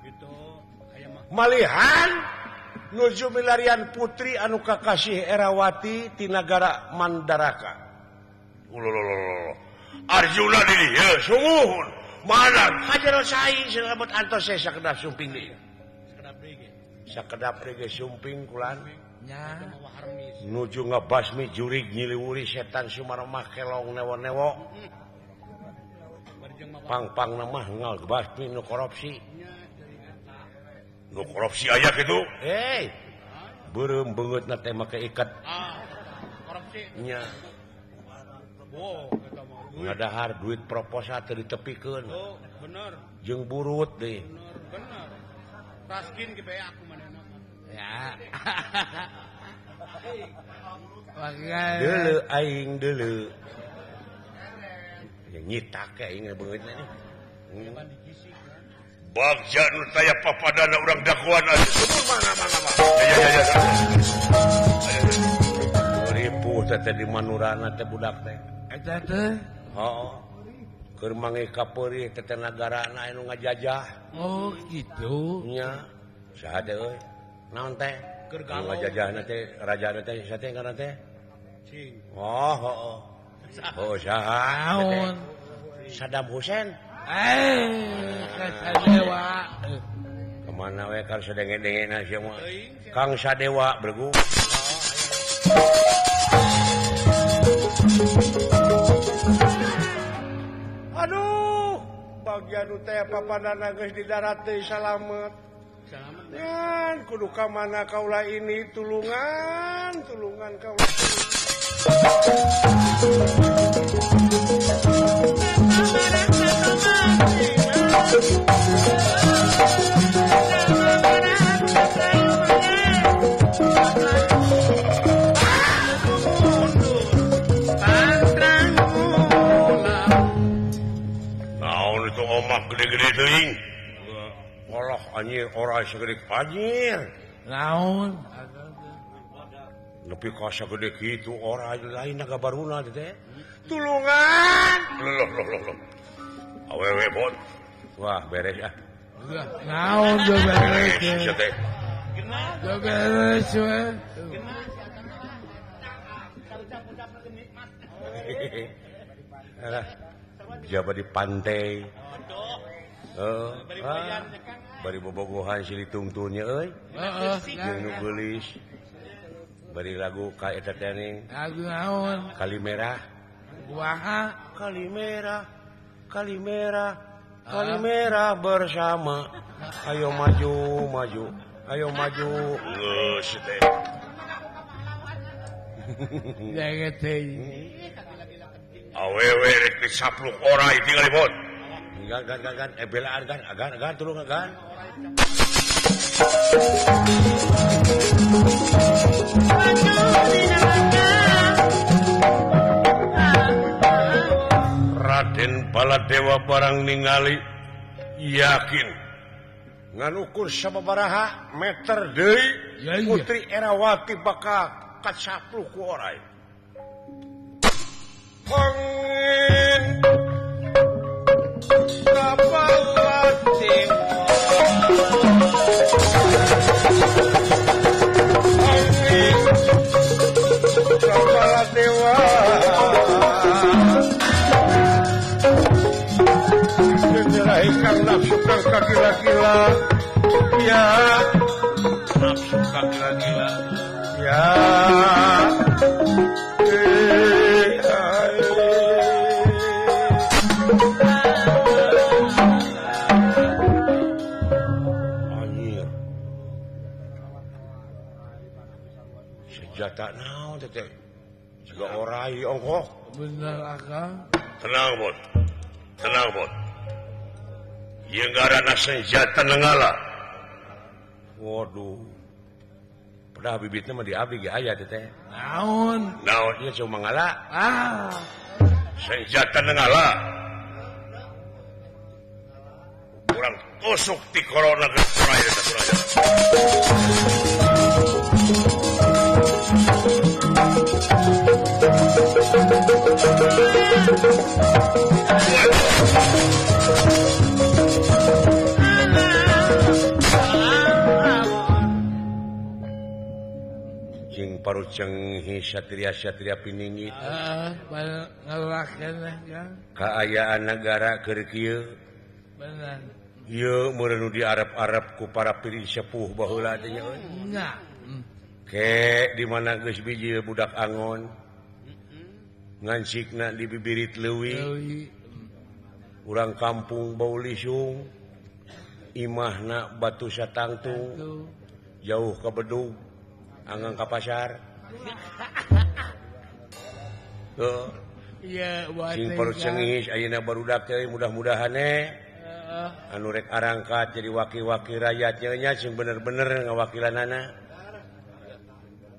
Gitu, aya mah. Malihan nuju milarian putri anu kakasih Erawati ti nagara Mandaraka. Ulolololo. Arjuna di dieu sumuhun. Mana? Hajaro sai salebet antos sakedap sumping deui. Sakedap deui ge. Sakedap deui ge sumping kulan. Nya. Nuju ngebasmi jurig nyiliwuri setan sumaromah kelong newo-newo. Pang-pang mah ngebasmi nu korupsi. Nu korupsi aya kitu? Hei. Beureum beungeutna teh make iket. Ah, korupsi. Nya. Wow, eta mah. Ngadahar duit proposal teu ditepikeun. Oh, bener. Jeung burut deui. Bener, bener. Raskin ge bae aku manehna. Ya. Deuleu aing deuleu. Ya nyitak aing beungeutna nih. Bagja nu taya papadana urang dakuan atuh. Mana mana mana. Ya ya ya. Ripuh teh di Manurana teh budak teh. Eta teh. Heeh. Keur manggih kapeurih teh nagarana anu ngajajah. Oh gitu. Nya. Saha teh euy? Naon teh? Keur ngajajahna teh rajana teh saha teh ngaranna teh? Cing. Oh, heeh. Oh, saha? Naon? Saddam Hussein. Kang Sadewa. Kemana we kang sadenge-dengena sia mah. Kang Sadewa bergu. Aduh, bagian nu teh papadana geus di darat teh salamet. Salamet. Ngan kudu ka mana kaula ini tulungan, tulungan kaula. Naon itu omak gede-gede teuing. Walah anjir ora segede anjir. Naon? Nepi ka sagede kitu ora lain naga baruna teh. Tulungan. Loh loh loh loh. Awewe bot. Wah, beres ah. Naon do beres. Sia teh. Do beres we. Alah. Jaba di pantai. Heeh. Bari bobogohan silih tungtunnya euy. Heeh. Jeung nu geulis. Bari lagu ka eta teh ning. Lagu naon? Kali Merah. Kumaha? Kali Merah. Kali Merah. Kali Merah bersama. Ayo maju, maju. Ayo maju. Geus teh. Jangan teh. Awewe rek disapluk orai tingali bot. Gan gan gan gan belaan gan agan agan tulung agan. Raden Baladewa barang ningali yakin ngan ukur sababaraha meter deui Putri Erawati bakal kacapluk ku orai. Pengin Baladewa Kang nafsu kang kagila-gila ya nafsu kagila-gila ya anjir senjata naon teh juga orai ongkoh bener akang tenang bot tenang bot. Ieu ngaranna senjata nenggala. Waduh. Pedah bibitna mah di abdi ge aya teh teh. Naon? Naon ieu cuma ngala? Ah. Senjata nenggala. Urang tusuk ti corona geus kurang eta kurang. Jeung parucenghi satria-satria piningit. Kaayaan nagara keur kieu. Bener. Ieu meureun nu diarep-arep ku para piri sepuh baheula teh nya euy. Nya. Ke di mana geus biji budak angon. Ngancikna di bibirit leuwih. Urang kampung bau lisung. Imahna batu satangtung. Jauh ka bedug. Anggang ka pasar. Heuh. Iya, sing parucengis ayeuna barudak teh mudah-mudahan anu rek arangkat jadi wakil-wakil rakyatnya nya sing bener-bener ngawakilanana.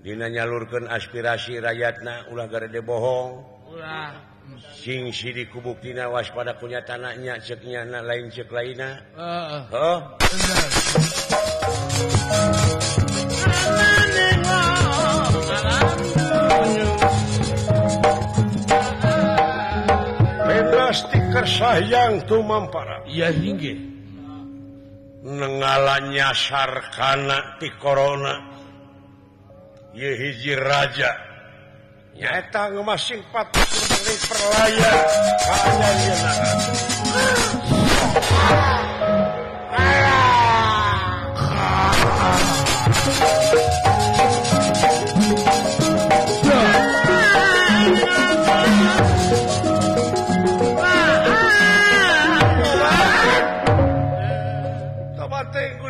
Dina nyalurkeun aspirasi rakyatna ulah garede bohong. Ulah. Sing sidik kubuktina waspada kunyatana nya ceuk nyana lain ceuk lainna. Heeh. Heuh. Gusti Kersahyang tumampara. Iya inggih. Nengala nyasar kana ti corona. Ye hiji raja. Nyaeta ngemasing patut perlaya ka anjeunna.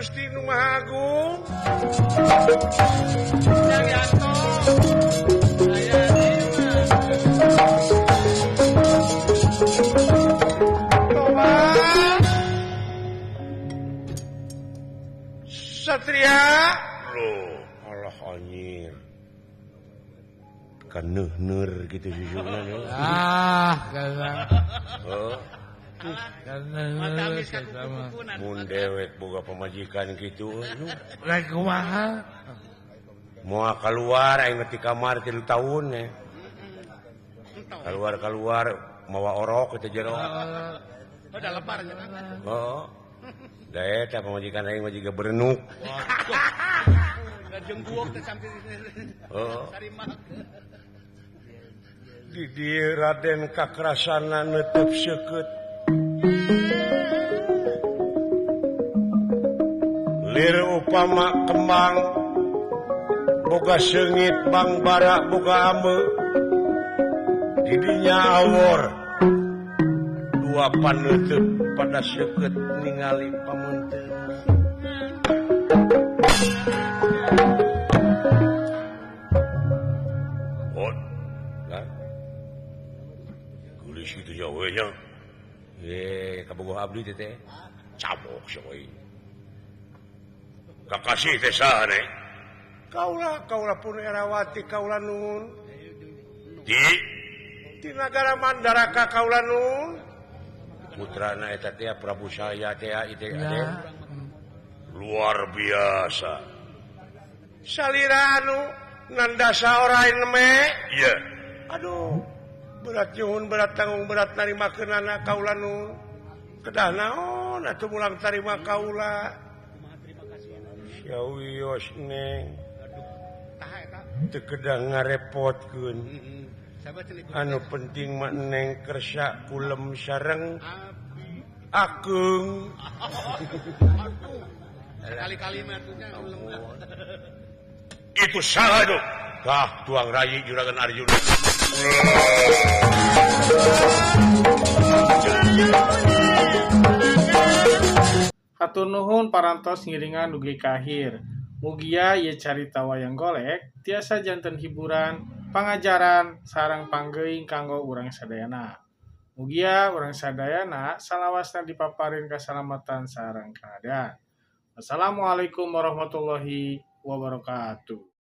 Gusti Nu Maha Agung. Satria loh, Allah anjir. Kaneuhneur gitu jujurna. Ah, kana. Heuh. Kana mun dewek boga pamajikan kitu rek kumaha? Moal keluar aing ti kamar 3 tahun ya. Keluar-keluar mawa orok teh jero. Oh, da lepar nya. Heeh. Da eta pamajikan aing mah jiga berenuk. Da jengguok teh sampai heeh. Di dieu Raden kakrasana neuteub seukeut. Lir upama kembang boga seungit bangbara boga ame didinya awor dua paneuteub pada seukeut ningali pamunteun. Oh, lah. Geulis kitu nya we nya. Kabogoh abdi teh teh. Cabok sia we. Kakasih teh saha ne? Kaula, kaula pun Erawati kaula nuhun. Di nagara Mandaraka kaula nuhun. Putrana eta teh Prabu Saya teh ieu teh. Luar biasa. Salira anu nandasa orain me. Iya. Aduh, berat nyuhun, berat tanggung, berat narimakeunana kaula nuhun. Kedah naon atuh mulang tarima kaula. Wios neng teu kedah ngarepotkeun. Anu penting mah neng kersa kulem sareng akeung. Sekali-kali mah atuh. Itu salah dong. Kah tuang rayi Juragan Arjuna. Hatur nuhun parantos ngiringan dugi ka akhir. Mugia ieu carita wayang golek tiasa janten hiburan, pangajaran, sareng panggeuing kanggo urang sadayana. Mugia urang sadayana salawasna dipaparin kasalamatan sareng kaadaan. Wassalamualaikum warahmatullahi wabarakatuh.